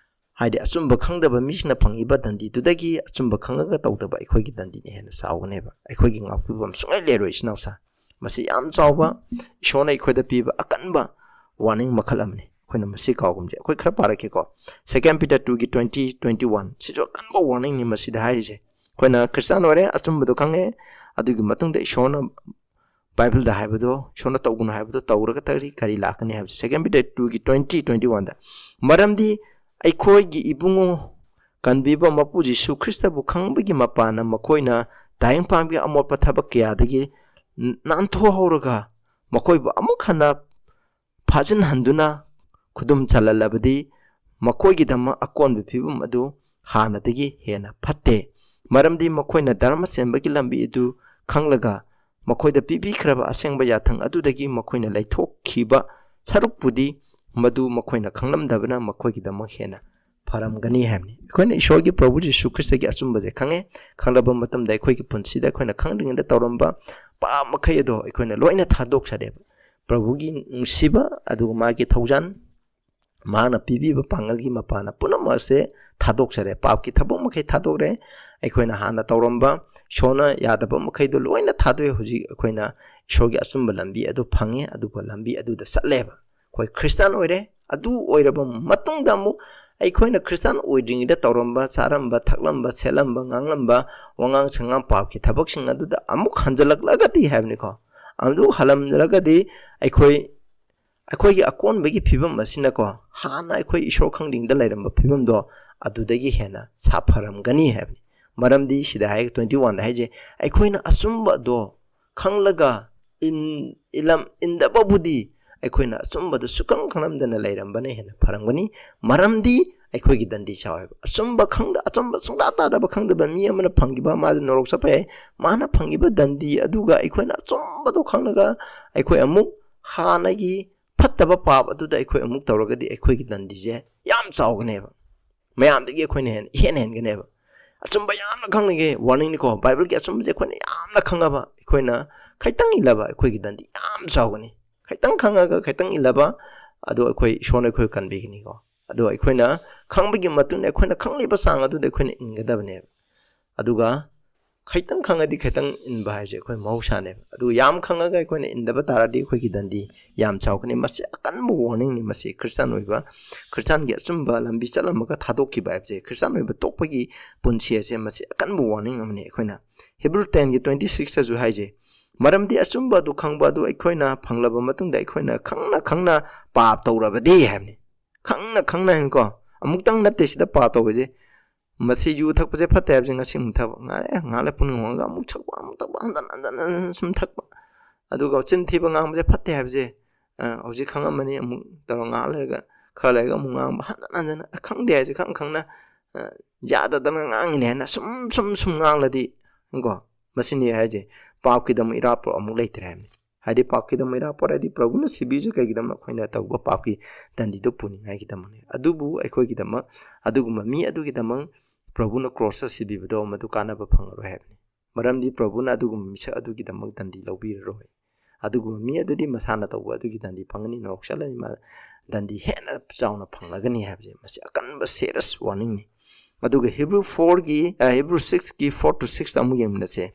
ꯍꯥꯏꯗꯤ ꯑꯆꯨꯝꯕ ꯈꯪꯗꯕ ꯃꯤꯁꯤꯡꯅ ꯐꯪꯉꯤꯕ ꯗꯟꯗꯤꯗꯨꯗꯒꯤ ꯑꯆꯨꯝꯕ ꯈꯪꯉꯒ ꯇꯧꯗꯕ ꯑꯩꯈꯣꯏꯒꯤ ꯗꯟꯗꯤꯅ ꯍꯦꯟꯅ ꯆꯥꯎꯒꯅꯦꯕ꯫ ꯑꯩꯈꯣꯏꯒꯤ ꯉꯥꯛꯄꯤꯕꯝ ꯁꯨꯡꯂꯩ ꯂꯩꯔꯣꯏ, ꯏꯆꯤꯟ ꯏꯅꯥꯎꯁꯥ꯫ ꯃꯁꯤ ꯌꯥꯝ ꯆꯥꯎꯕ ꯏꯁꯣꯔꯅ ꯑꯩꯈꯣꯏꯗ ꯄꯤꯕ ꯑꯀꯟꯕ warning ꯃꯈꯜ ꯑꯃꯅꯤ꯫ ꯑꯩꯈꯣꯏꯅ ꯃꯁꯤ ꯀꯥꯎꯒꯨꯝꯁꯦ꯫ ꯑꯩꯈꯣꯏ ꯈꯔ ꯄꯥꯔꯛꯀꯦꯀꯣ꯫ Second Peter two ꯒꯤ twenty, twenty one꯫ ꯁꯤꯁꯨ ꯑꯀꯟꯕ warning ꯅꯤ ꯃꯁꯤꯗ ꯍꯥꯏꯔꯤꯁꯦ꯫ ꯑꯩꯈꯣꯏꯅ ꯈ꯭ꯔꯤꯁꯇꯥꯟ ꯑꯣꯏꯔꯦ, ꯑꯆꯨꯝꯕꯗꯣ ꯈꯪꯉꯦ, ꯑꯗꯨꯒꯤ ꯃꯇꯨꯡꯗ ꯏꯁꯣꯔꯅ ꯕꯥꯏꯕꯜꯗ ꯍꯥꯏꯕꯗꯣ, ꯏꯁꯣꯔꯅ ꯇꯧꯒꯅꯨ ꯍꯥꯏꯕꯗꯣ ꯇꯧꯔꯒ ꯀꯔꯤ, ꯀꯔꯤ ꯂꯥꯛꯀꯅꯤ ꯍꯥꯏꯕꯁꯦ Second Peter two ꯒꯤ twenty, twenty one ꯗ꯫ "ꯃꯔꯝꯗꯤ ꯑꯩꯈꯣꯏꯒꯤ ꯏꯕꯨꯡꯉꯣ ꯀꯟꯕꯤꯕ ꯃꯄꯨ ꯖꯤꯁꯨ ꯈ꯭ꯔꯤꯁꯇꯕꯨ ꯈꯪꯕꯒꯤ ꯃꯄꯥꯟꯅ ꯃꯈꯣꯏꯅ ꯇꯥꯏꯕꯪꯄꯥꯟꯒꯤ ꯑꯃꯣꯠꯄ ꯊꯕꯛ ꯀꯌꯥꯗꯒꯤ ꯅꯥꯟꯊꯣꯛꯍꯧꯔꯒ ꯃꯈꯣꯏꯕꯨ ꯑꯃꯨꯛ ꯍꯟꯅ ꯐꯥꯖꯤꯟꯍꯟꯗꯨꯅ ꯈꯨꯗꯨꯝ ꯆꯜꯍꯜꯂꯕꯗꯤ ꯃꯈꯣꯏꯒꯤꯗꯃꯛ ꯑꯀꯣꯟꯕ ꯐꯤꯕꯝ ꯑꯗꯨ ꯍꯥꯟꯅꯗꯒꯤ ꯍꯦꯟꯅ ꯐꯠꯇꯦ꯫ ꯃꯔꯝꯗꯤ ꯃꯈꯣꯏꯅ ꯙꯔꯃ ꯆꯦꯟꯕꯒꯤ ꯂꯝꯕꯤ ꯑꯗꯨ ꯈꯪꯂꯒ ꯃꯈꯣꯏꯗ ꯄꯤꯕꯤꯈ꯭ꯔꯕ ꯑꯁꯦꯡꯕ ꯌꯥꯊꯪ ꯑꯗꯨꯗꯒꯤ ꯃꯈꯣꯏꯅ ꯂꯩꯊꯣꯛꯈꯤꯕ ꯁꯔꯨꯛꯄꯨꯗꯤ ꯃꯗꯨ ꯃꯈꯣꯏꯅ ꯈꯪꯂꯝꯗꯕꯅ ꯃꯈꯣꯏꯒꯤꯗꯃꯛ ꯍꯦꯟꯅ ꯐꯔꯝꯒꯅꯤ" ꯍꯥꯏꯕꯅꯤ꯫ ꯑꯩꯈꯣꯏꯅ ꯏꯁꯣꯔꯒꯤ ꯄ꯭ꯔꯚꯨ ꯖꯤꯁꯨ ꯈ꯭ꯔꯤꯁꯇꯒꯤ ꯑꯆꯨꯝꯕꯁꯦ ꯈꯪꯉꯦ꯫ ꯈꯪꯂꯕ ꯃꯇꯝꯗ ꯑꯩꯈꯣꯏꯒꯤ ꯄꯨꯟꯁꯤꯗ ꯑꯩꯈꯣꯏꯅ ꯈꯪꯗ꯭ꯔꯤꯉꯩꯗ ꯇꯧꯔꯝꯕ ꯄꯥꯞ ꯃꯈꯩ ꯑꯗꯣ ꯑꯩꯈꯣꯏꯅ ꯂꯣꯏꯅ ꯊꯥꯗꯣꯛꯆꯔꯦꯕ꯫ ꯄ꯭ꯔꯚꯨꯒꯤ ꯅꯨꯡꯁꯤꯕ ꯑꯗꯨꯒ ꯃꯥꯒꯤ ꯊꯧꯖꯥꯜ, ꯃꯍꯥꯛꯅ ꯄꯤꯕꯤꯕ ꯄꯥꯡꯒꯜꯒꯤ ꯃꯄꯥꯟꯅ ꯄꯨꯝꯅꯃꯛ ꯑꯁꯦ ꯊꯥꯗꯣꯛꯆꯔꯦ꯫ ꯄꯥꯞꯀꯤ ꯊꯕꯛ ꯃꯈꯩ ꯊꯥꯗꯣꯛꯔꯦ꯫ ꯑꯩꯈꯣꯏꯅ ꯍꯥꯟꯅ ꯇꯧꯔꯝꯕ ꯏꯁꯣꯔꯅ ꯌꯥꯗꯕ ꯃꯈꯩꯗꯣ ꯂꯣꯏꯅ ꯊꯥꯗꯣꯛꯑꯦ꯫ ꯍꯧꯖꯤꯛ ꯑꯩꯈꯣꯏꯅ ꯏꯁꯣꯔꯒꯤ ꯑꯆꯨꯝꯕ ꯂꯝꯕꯤ ꯑꯗꯨ ꯐꯪꯉꯦ, ꯑꯗꯨꯒ ꯂꯝꯕꯤ ꯑꯗꯨꯗ ꯆꯠꯂꯦꯕ꯫ ꯑꯩꯈꯣꯏ ꯈ꯭ꯔꯤꯁꯇꯥꯟ ꯑꯣꯏꯔꯦ꯫ ꯑꯗꯨ ꯑꯣꯏꯔꯕ ꯃꯇꯨꯡꯗ ꯑꯃꯨꯛ ꯑꯩꯈꯣꯏꯅ ꯈ꯭ꯔꯤꯁꯇꯥꯟ ꯑꯣꯏꯗ꯭ꯔꯤꯉꯩꯗ ꯇꯧꯔꯝꯕ, ꯆꯥꯔꯝꯕ, ꯊꯛꯂꯝꯕ, ꯁꯦꯠꯂꯝꯕ, ꯉꯥꯡꯂꯝꯕ, ꯋꯥꯉꯥꯡ ꯁꯉꯥꯡ, ꯄꯥꯞꯀꯤ ꯊꯕꯛꯁꯤꯡ ꯑꯗꯨꯗ ꯑꯃꯨꯛ ꯍꯟꯖꯜꯂꯛꯂꯒꯗꯤ ꯍꯥꯏꯕꯅꯤꯀꯣ, ꯑꯗꯨ ꯍꯜꯂꯝꯗ꯭ꯔꯒꯗꯤ ꯑꯩꯈꯣꯏ, ꯑꯩꯈꯣꯏꯒꯤ ꯑꯀꯣꯟꯕꯒꯤ ꯐꯤꯕꯝ ꯑꯁꯤꯅꯀꯣ, ꯍꯥꯟꯅ ꯑꯩꯈꯣꯏ ꯏꯁꯣꯔ ꯈꯪꯗ꯭ꯔꯤꯉꯩꯗ ꯂꯩꯔꯝꯕ ꯐꯤꯕꯝꯗꯣ ꯑꯗꯨꯗꯒꯤ ꯍꯦꯟꯅ ꯁꯥꯐꯔꯝꯒꯅꯤ ꯍꯥꯏꯕꯅꯤ꯫ ꯃꯔꯝꯗꯤ ꯁꯤꯗ ꯍꯥꯏ, twenty one ꯗ ꯍꯥꯏꯁꯦ, ꯑꯩꯈꯣꯏꯅ ꯑꯆꯨꯝꯕꯗꯣ ꯈꯪꯂꯒ ꯏꯟ-, ꯏꯂꯝ-, ꯏꯟꯗꯕꯕꯨꯗꯤ ꯑꯩꯈꯣꯏꯅ ꯑꯆꯨꯝꯕꯗꯨ ꯁꯨꯈꯪ ꯈꯪꯂꯝꯗꯅ ꯂꯩꯔꯝꯕꯅ ꯍꯦꯟꯅ ꯐꯔꯝꯒꯅꯤ꯫ ꯃꯔꯝꯗꯤ ꯑꯩꯈꯣꯏꯒꯤ ꯗꯟꯗꯤ ꯆꯥꯎꯋꯦꯕ꯫ ꯑꯆꯨꯝꯕ ꯈꯪꯗ-, ꯑꯆꯨꯝꯕ ꯁꯨꯡꯇꯥ ꯇꯥꯗꯕ ꯈꯪꯗꯕ ꯃꯤ ꯑꯃꯅ ꯐꯪꯈꯤꯕ, ꯃꯥꯗꯤ ꯅꯣꯔꯣꯛ ꯆꯠꯄ ꯌꯥꯏ꯫ ꯃꯥꯅ ꯐꯪꯈꯤꯕ ꯗꯟꯗꯤ ꯑꯗꯨꯒ ꯑꯩꯈꯣꯏꯅ ꯑꯆꯨꯝꯕꯗꯣ ꯈꯪꯂꯒ ꯑꯩꯈꯣꯏ ꯑꯃꯨꯛ ꯍꯥꯟꯅꯒꯤ ꯐꯠꯇꯕ ꯄꯥꯞ ꯑꯗꯨꯗ ꯑꯩꯈꯣꯏ ꯑꯃꯨꯛ ꯇꯧꯔꯒꯗꯤ ꯑꯩꯈꯣꯏꯒꯤ ꯗꯟꯗꯤꯁꯦ ꯌꯥꯝ ꯆꯥꯎꯒꯅꯦꯕ꯫ ꯃꯌꯥꯝꯗꯒꯤ ꯑꯩꯈꯣꯏꯅ ꯍꯦꯟꯅ ꯏꯍꯦꯟ ꯍꯦꯟꯒꯅꯦꯕ꯫ ꯑꯆꯨꯝꯕ ꯌꯥꯝꯅ ꯈꯪꯅꯤꯡꯉꯦ, warning ꯅꯤꯀꯣ꯫ ꯕꯥꯏꯕꯜꯒꯤ ꯑꯆꯨꯝꯕꯁꯦ ꯑꯩꯈꯣꯏꯅ ꯌꯥꯝꯅ ꯈꯪꯉꯕ, ꯑꯩꯈꯣꯏꯅ ꯈꯤꯇꯪ ꯏꯜꯂꯕ, ꯑꯩꯈꯣꯏꯒꯤ ꯗꯟꯗꯤ ꯌꯥꯝ ꯆꯥꯎꯒꯅꯤ꯫ ꯈꯤꯇꯪ ꯈꯪꯉꯒ ꯈꯤꯇꯪ ꯏꯜꯂꯕ, ꯑꯗꯣ ꯑꯩꯈꯣꯏ ꯏꯁꯣꯔꯅ ꯑꯩꯈꯣꯏ ꯀꯟꯕꯤꯒꯅꯤꯀꯣ꯫ ꯑꯗꯣ ꯑꯩꯈꯣꯏꯅ ꯈꯪꯕꯒꯤ ꯃꯇꯨꯡ ꯏꯟꯅ ꯑꯩꯈꯣꯏꯅ ꯈꯪꯂꯤꯕ ꯆꯥꯡ ꯑꯗꯨꯗ ꯑꯩꯈꯣꯏꯅ ꯏꯟꯒꯗꯕꯅꯦꯕ꯫ ꯑꯗꯨꯒ ꯈꯤꯇꯪ ꯈꯪꯉꯗꯤ ꯈꯤꯇꯪ ꯏꯟꯕ ꯍꯥꯏꯁꯦ ꯑꯩꯈꯣꯏ ꯃꯍꯧꯁꯥꯅꯦꯕ꯫ ꯑꯗꯨ ꯌꯥꯝ ꯈꯪꯉꯒ ꯑꯩꯈꯣꯏꯅ ꯏꯟꯗꯕ ꯇꯥꯔꯗꯤ ꯑꯩꯈꯣꯏꯒꯤ ꯗꯟꯗꯤ ꯌꯥꯝ ꯆꯥꯎꯒꯅꯤ꯫ ꯃꯁꯤ ꯑꯀꯟꯕ ꯋꯥꯔꯅꯤꯡꯅꯤ꯫ ꯃꯁꯤ ꯈ꯭ꯔꯤꯁꯇꯥꯟ ꯑꯣꯏꯕ, ꯈ꯭ꯔꯤꯁꯇꯥꯟꯒꯤ ꯑꯆꯨꯝꯕ ꯂꯝꯕꯤ ꯆꯠꯂꯝꯃꯒ ꯊꯥꯗꯣꯛꯈꯤꯕ ꯍꯥꯏꯕꯁꯦ, ꯈ꯭ꯔꯤꯁꯇꯥꯟ ꯑꯣꯏꯕ ꯇꯣꯛꯄꯒꯤ ꯄꯨꯟꯁꯤ ꯑꯁꯦ ꯃꯁꯤ ꯑꯀꯟꯕ ꯋꯥꯔꯅꯤꯡ ꯑꯃꯅꯤ꯫ ꯑꯩꯈꯣꯏꯅ ꯍꯤꯕ꯭ꯔꯨ ꯇꯦꯟꯒꯤ ꯇ꯭ꯋꯦꯟꯇꯤ ꯁꯤꯛꯁꯇꯁꯨ ꯍꯥꯏꯖꯩ, "ꯃꯔꯝꯗꯤ ꯑꯆꯨꯝꯕ ꯑꯗꯨ ꯈꯪꯕ ꯑꯗꯨ ꯑꯩꯈꯣꯏꯅ ꯐꯪꯂꯕ ꯃꯇꯨꯡꯗ ꯑꯩꯈꯣꯏꯅ ꯈꯪꯅ ꯈꯪꯅ ꯄꯥꯞ ꯇꯧꯔꯕꯗꯤ" ꯍꯥꯏꯕꯅꯤ꯫ ꯈꯪꯅ ꯈꯪꯅ ꯍꯥꯏꯅꯀꯣ, ꯑꯃꯨꯛꯇꯪ ꯅꯠꯇꯦ ꯁꯤꯗ ꯄꯥꯞ ꯇꯧꯕꯁꯦ꯫ ꯃꯁꯤ ꯌꯨ ꯊꯛꯄꯁꯦ ꯐꯠꯇꯦ ꯍꯥꯏꯕꯁꯦ ꯉꯁꯤ ꯑꯃꯨꯛ ꯊꯛꯄ, ꯉꯥꯏꯔꯦ ꯉꯥꯏꯍꯥꯛ ꯂꯩ ꯄꯨꯛꯅꯤꯡ ꯍꯣꯡꯉꯒ ꯑꯃꯨꯛ ꯊꯛꯄ, ꯑꯃꯨꯛ ꯊꯛꯄ, ꯍꯟꯖꯟ ꯍꯟꯖꯟ ꯍꯟꯖꯟ ꯁꯨꯝ ꯊꯛꯄ꯫ ꯑꯗꯨꯒ ꯆꯤꯟ ꯊꯤꯕ ꯉꯥꯡꯕꯁꯦ ꯐꯠꯇꯦ ꯍꯥꯏꯕꯁꯦ, ꯑ, ꯍꯧꯖꯤꯛ ꯈꯪꯉꯝꯃꯅꯤ, ꯑꯃꯨꯛ ꯇꯧꯔ ꯉꯥꯏꯍꯥꯛ ꯂꯩꯔꯒ, ꯈꯔ ꯂꯩꯔꯒ ꯑꯃꯨꯛ ꯉꯥꯡꯕ, ꯍꯟꯖꯟ ꯍꯟꯖꯟ, ꯑ, ꯈꯪꯗꯦ ꯍꯥꯏꯁꯦ ꯈꯪ ꯈꯪꯅ, ꯑ, ꯌꯥꯗꯗꯅ ꯉꯥꯡꯉꯤꯅꯦ ꯍꯥꯏꯅ ꯁꯨꯝ ꯁꯨꯝ ꯁꯨꯝ ꯉꯥꯡꯂꯗꯤ ꯀꯣ, ꯃꯁꯤꯅꯤ ꯍꯥꯏꯁꯦ, ꯄꯥꯞꯀꯤꯗꯃꯛ ꯏꯔꯥꯠꯄ ꯑꯃꯨꯛ ꯂꯩꯇ꯭ꯔꯦ ꯍꯥꯏꯕꯅꯤ꯫ ꯍꯥꯏꯗꯤ ꯄꯥꯞꯀꯤꯗꯃꯛ ꯏꯔꯥꯠꯄ ꯍꯥꯏꯗꯤ ꯄ꯭ꯔꯚꯨꯅ ꯁꯤꯕꯤꯔꯤꯁꯦ ꯀꯩꯒꯤꯗꯃꯛ? ꯑꯩꯈꯣꯏꯅ ꯇꯧꯕ ꯄꯥꯞꯀꯤ ꯗꯟꯗꯤꯗꯨ ꯄꯨꯅꯤꯡꯉꯥꯏꯒꯤꯗꯃꯛꯅꯤ꯫ ꯑꯗꯨꯕꯨ ꯑꯩꯈꯣꯏꯒꯤꯗꯃꯛ, ꯑꯗꯨꯒꯨꯝꯕ ꯃꯤ ꯑꯗꯨꯒꯤꯗꯃꯛ ꯄ꯭ꯔꯚꯨꯅ ꯀ꯭ꯔꯣꯁꯇ ꯁꯤꯕꯤꯕꯗꯣ ꯃꯗꯨ ꯀꯥꯟꯅꯕ ꯐꯪꯉꯔꯣꯏ ꯍꯥꯏꯕꯅꯤ꯫ ꯃꯔꯝꯗꯤ ꯄ꯭ꯔꯚꯨꯅ ꯑꯗꯨꯒꯨꯝꯕ ꯃꯤꯁꯛ ꯑꯗꯨꯒꯤꯗꯃꯛ ꯗꯟꯗꯤ ꯂꯧꯕꯤꯔꯔꯣꯏ꯫ ꯑꯗꯨꯒꯨꯝꯕ ꯃꯤ ꯑꯗꯨꯗꯤ ꯃꯁꯥꯅ ꯇꯧꯕ ꯑꯗꯨꯒꯤ ꯗꯟꯗꯤ ꯐꯪꯒꯅꯤ, ꯅꯔꯣꯛ ꯆꯠꯂꯅꯤ, ꯃꯥ ꯗꯟꯗꯤ ꯍꯦꯟꯅ ꯆꯥꯎꯅ ꯐꯪꯂꯒꯅꯤ ꯍꯥꯏꯕꯁꯦ, ꯃꯁꯤ ꯑꯀꯟꯕ serious warningꯅꯤ꯫ ꯑꯗꯨꯒ ꯍꯤꯕ꯭ꯔꯨ ꯐꯣꯔꯒꯤ, ꯑ, ꯍꯤꯕ꯭ꯔꯨ ꯁꯤꯛꯁꯀꯤ ꯐꯣꯔ to ꯁꯤꯛꯁꯇ ꯑꯃꯨꯛ ꯌꯦꯡꯃꯤꯟꯅꯁꯦ꯫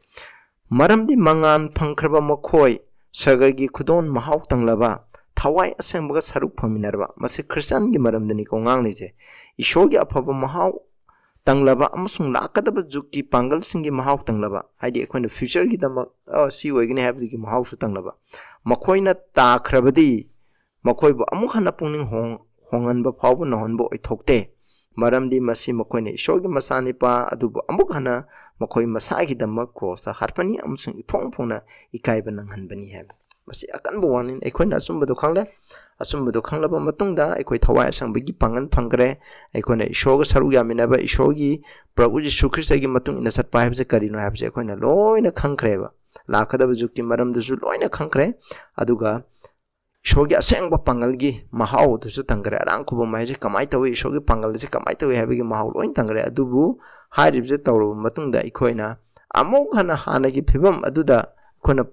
"ꯃꯔꯝꯗꯤ ꯃꯉꯥꯟ ꯐꯪꯈ꯭ꯔꯕ ꯃꯈꯣꯏ ꯁꯔꯒꯒꯤ ꯈꯨꯗꯣꯜ ꯃꯍꯥꯎ ꯇꯪꯂꯕ, ꯊꯋꯥꯏ ꯑꯁꯦꯡꯕꯒ ꯁꯔꯨꯛ ꯐꯪꯃꯤꯟꯅꯔꯕ", ꯃꯁꯤ ꯈ꯭ꯔꯤꯁꯇꯤꯌꯥꯟꯒꯤ ꯃꯔꯝꯗꯅꯤꯀꯣ ꯉꯥꯡꯂꯤꯁꯦ꯫ "ꯏꯁꯣꯔꯒꯤ ꯑꯐꯕ ꯃꯍꯥꯎ ꯇꯪꯂꯕ ꯑꯃꯁꯨꯡ ꯂꯥꯛꯀꯗꯕ ꯖꯨꯒꯀꯤ ꯄꯥꯡꯒꯜꯁꯤꯡꯒꯤ ꯃꯍꯥꯎ ꯇꯪꯂꯕ", ꯍꯥꯏꯗꯤ ꯑꯩꯈꯣꯏꯅ ꯐ꯭ꯌꯨꯆꯔꯒꯤꯗꯃꯛ, ꯑ, ꯁꯤ ꯑꯣꯏꯒꯅꯤ ꯍꯥꯏꯕꯗꯨꯒꯤ ꯃꯍꯥꯎꯁꯨ ꯇꯪꯂꯕ, "ꯃꯈꯣꯏꯅ ꯇꯥꯈ꯭ꯔꯕꯗꯤ ꯃꯈꯣꯏꯕꯨ ꯑꯃꯨꯛ ꯍꯟꯅ ꯄꯨꯛꯅꯤꯡ ꯍꯣꯡ-, ꯍꯣꯡꯍꯟꯕ ꯐꯥꯎꯕ ꯅꯪꯍꯟꯕ ꯑꯣꯏꯊꯣꯛꯇꯦ, ꯃꯔꯝꯗꯤ ꯃꯁꯤ ꯃꯈꯣꯏꯅ ꯏꯁꯣꯔꯒꯤ ꯃꯆꯥꯅꯤꯄꯥ ꯑꯗꯨꯕꯨ ꯑꯃꯨꯛ ꯍꯟꯅ ꯃꯈꯣꯏ ꯃꯁꯥꯒꯤꯗꯃꯛ ꯀ꯭ꯔꯣꯁꯇ ꯍꯥꯠꯄꯅꯤ ꯑꯃꯁꯨꯡ ꯏꯐꯣꯡ ꯐꯣꯡꯅ ꯏꯀꯥꯏꯕ ꯅꯪꯍꯟꯕꯅꯤ" ꯍꯥꯏꯕ꯫ ꯃꯁꯤ ꯑꯀꯟꯕ warning꯫ ꯑꯩꯈꯣꯏꯅ ꯑꯆꯨꯝꯕꯗꯣ ꯈꯪꯂꯦ꯫ ꯑꯆꯨꯝꯕꯗꯣ ꯈꯪꯂꯕ ꯃꯇꯨꯡꯗ ꯑꯩꯈꯣꯏ ꯊꯋꯥꯏ ꯑꯁꯦꯡꯕꯒꯤ ꯄꯥꯡꯒꯜ ꯐꯪꯈ꯭ꯔꯦ꯫ ꯑꯩꯈꯣꯏꯅ ꯏꯁꯣꯔꯒ ꯁꯔꯨꯛ ꯌꯥꯃꯤꯟꯅꯕ, ꯏꯁꯣꯔꯒꯤ ꯄ꯭ꯔꯚꯨ ꯖꯤꯁꯨ ꯈ꯭ꯔꯤꯁꯇꯒꯤ ꯃꯇꯨꯡ ꯏꯟꯅ ꯆꯠꯄ ꯍꯥꯏꯕꯁꯦ ꯀꯔꯤꯅꯣ ꯍꯥꯏꯕꯁꯦ ꯑꯩꯈꯣꯏꯅ ꯂꯣꯏꯅ ꯈꯪꯈ꯭ꯔꯦꯕ꯫ ꯂꯥꯛꯀꯗꯕ ꯖꯨꯒꯀꯤ ꯃꯔꯝꯗꯨꯁꯨ ꯂꯣꯏꯅ ꯈꯪꯈ꯭ꯔꯦ꯫ ꯑꯗꯨꯒ ꯏꯁꯣꯔꯒꯤ ꯑꯁꯦꯡꯕ ꯄꯥꯡꯒꯜꯒꯤ ꯃꯍꯥꯎ ꯑꯗꯨꯁꯨ ꯇꯪꯈ꯭ꯔꯦ꯫ ꯑꯔꯥꯡ ꯈꯨꯕꯝ ꯍꯥꯏꯁꯦ ꯀꯃꯥꯏꯅ ꯇꯧꯏ, ꯏꯁꯣꯔꯒꯤ ꯄꯥꯡꯒꯜ ꯑꯁꯤ ꯀꯃꯥꯏꯅ ꯇꯧꯏ ꯍꯥꯏꯕꯒꯤ ꯃꯍꯥꯎ ꯂꯣꯏꯅ ꯇꯪꯈ꯭ꯔꯦ꯫ ꯑꯗꯨꯕꯨ ꯍꯥꯏꯔꯤꯕꯁꯦ ꯇꯧꯔꯕ ꯃꯇꯨꯡꯗ ꯑꯩꯈꯣꯏꯅ ꯑꯃꯨꯛ ꯍꯟꯅ ꯍꯥꯟꯅꯒꯤ ꯐꯤꯕꯝ ꯑꯗꯨꯗ ꯑꯩꯈꯣꯏꯅ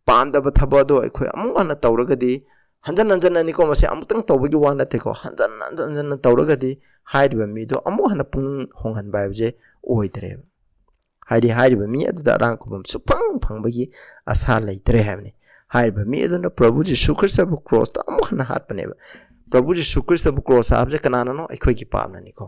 ꯄꯥꯝꯗꯕ ꯊꯕꯛ ꯑꯗꯣ ꯑꯩꯈꯣꯏ ꯑꯃꯨꯛ ꯍꯟꯅ ꯇꯧꯔꯒꯗꯤ, ꯍꯟꯖꯟ ꯍꯟꯖꯟꯅꯅꯤꯀꯣ, ꯃꯁꯤ ꯑꯃꯨꯛꯇꯪ ꯇꯧꯕꯒꯤ ꯋꯥ ꯅꯠꯇꯦꯀꯣ, ꯍꯟꯖꯟ ꯍꯟꯖꯟ ꯍꯟꯖꯟꯅ ꯇꯧꯔꯒꯗꯤ ꯍꯥꯏꯔꯤꯕ ꯃꯤꯗꯣ ꯑꯃꯨꯛ ꯍꯟꯅ ꯄꯨꯛꯅꯤꯡ ꯍꯣꯡꯍꯟꯕ ꯍꯥꯏꯕꯁꯦ ꯑꯣꯏꯗ꯭ꯔꯦꯕ꯫ ꯍꯥꯏꯗꯤ ꯍꯥꯏꯔꯤꯕ ꯃꯤ ꯑꯗꯨꯗ ꯑꯔꯥꯡ ꯈꯨꯕꯝ ꯁꯨꯐꯪ ꯐꯪꯕꯒꯤ ꯑꯁꯥ ꯂꯩꯇ꯭ꯔꯦ ꯍꯥꯏꯕꯅꯤ꯫ ꯍꯥꯏꯔꯤꯕ ꯃꯤ ꯑꯗꯨꯅ ꯄ꯭ꯔꯚꯨ ꯖꯤꯁꯨ ꯈ꯭ꯔꯤꯁꯇꯕꯨ ꯀ꯭ꯔꯣꯁꯇ ꯑꯃꯨꯛ ꯍꯟꯅ ꯍꯥꯠꯄꯅꯦꯕ꯫ ꯄ꯭ꯔꯚꯨ ꯖꯤꯁꯨ ꯈ꯭ꯔꯤꯁꯇꯕꯨ ꯀ꯭ꯔꯣꯁꯇ ꯍꯥꯞꯄꯁꯦ ꯀꯅꯥꯅꯅꯣ? ꯑꯩꯈꯣꯏꯒꯤ ꯄꯥꯞꯅꯅꯤꯀꯣ꯫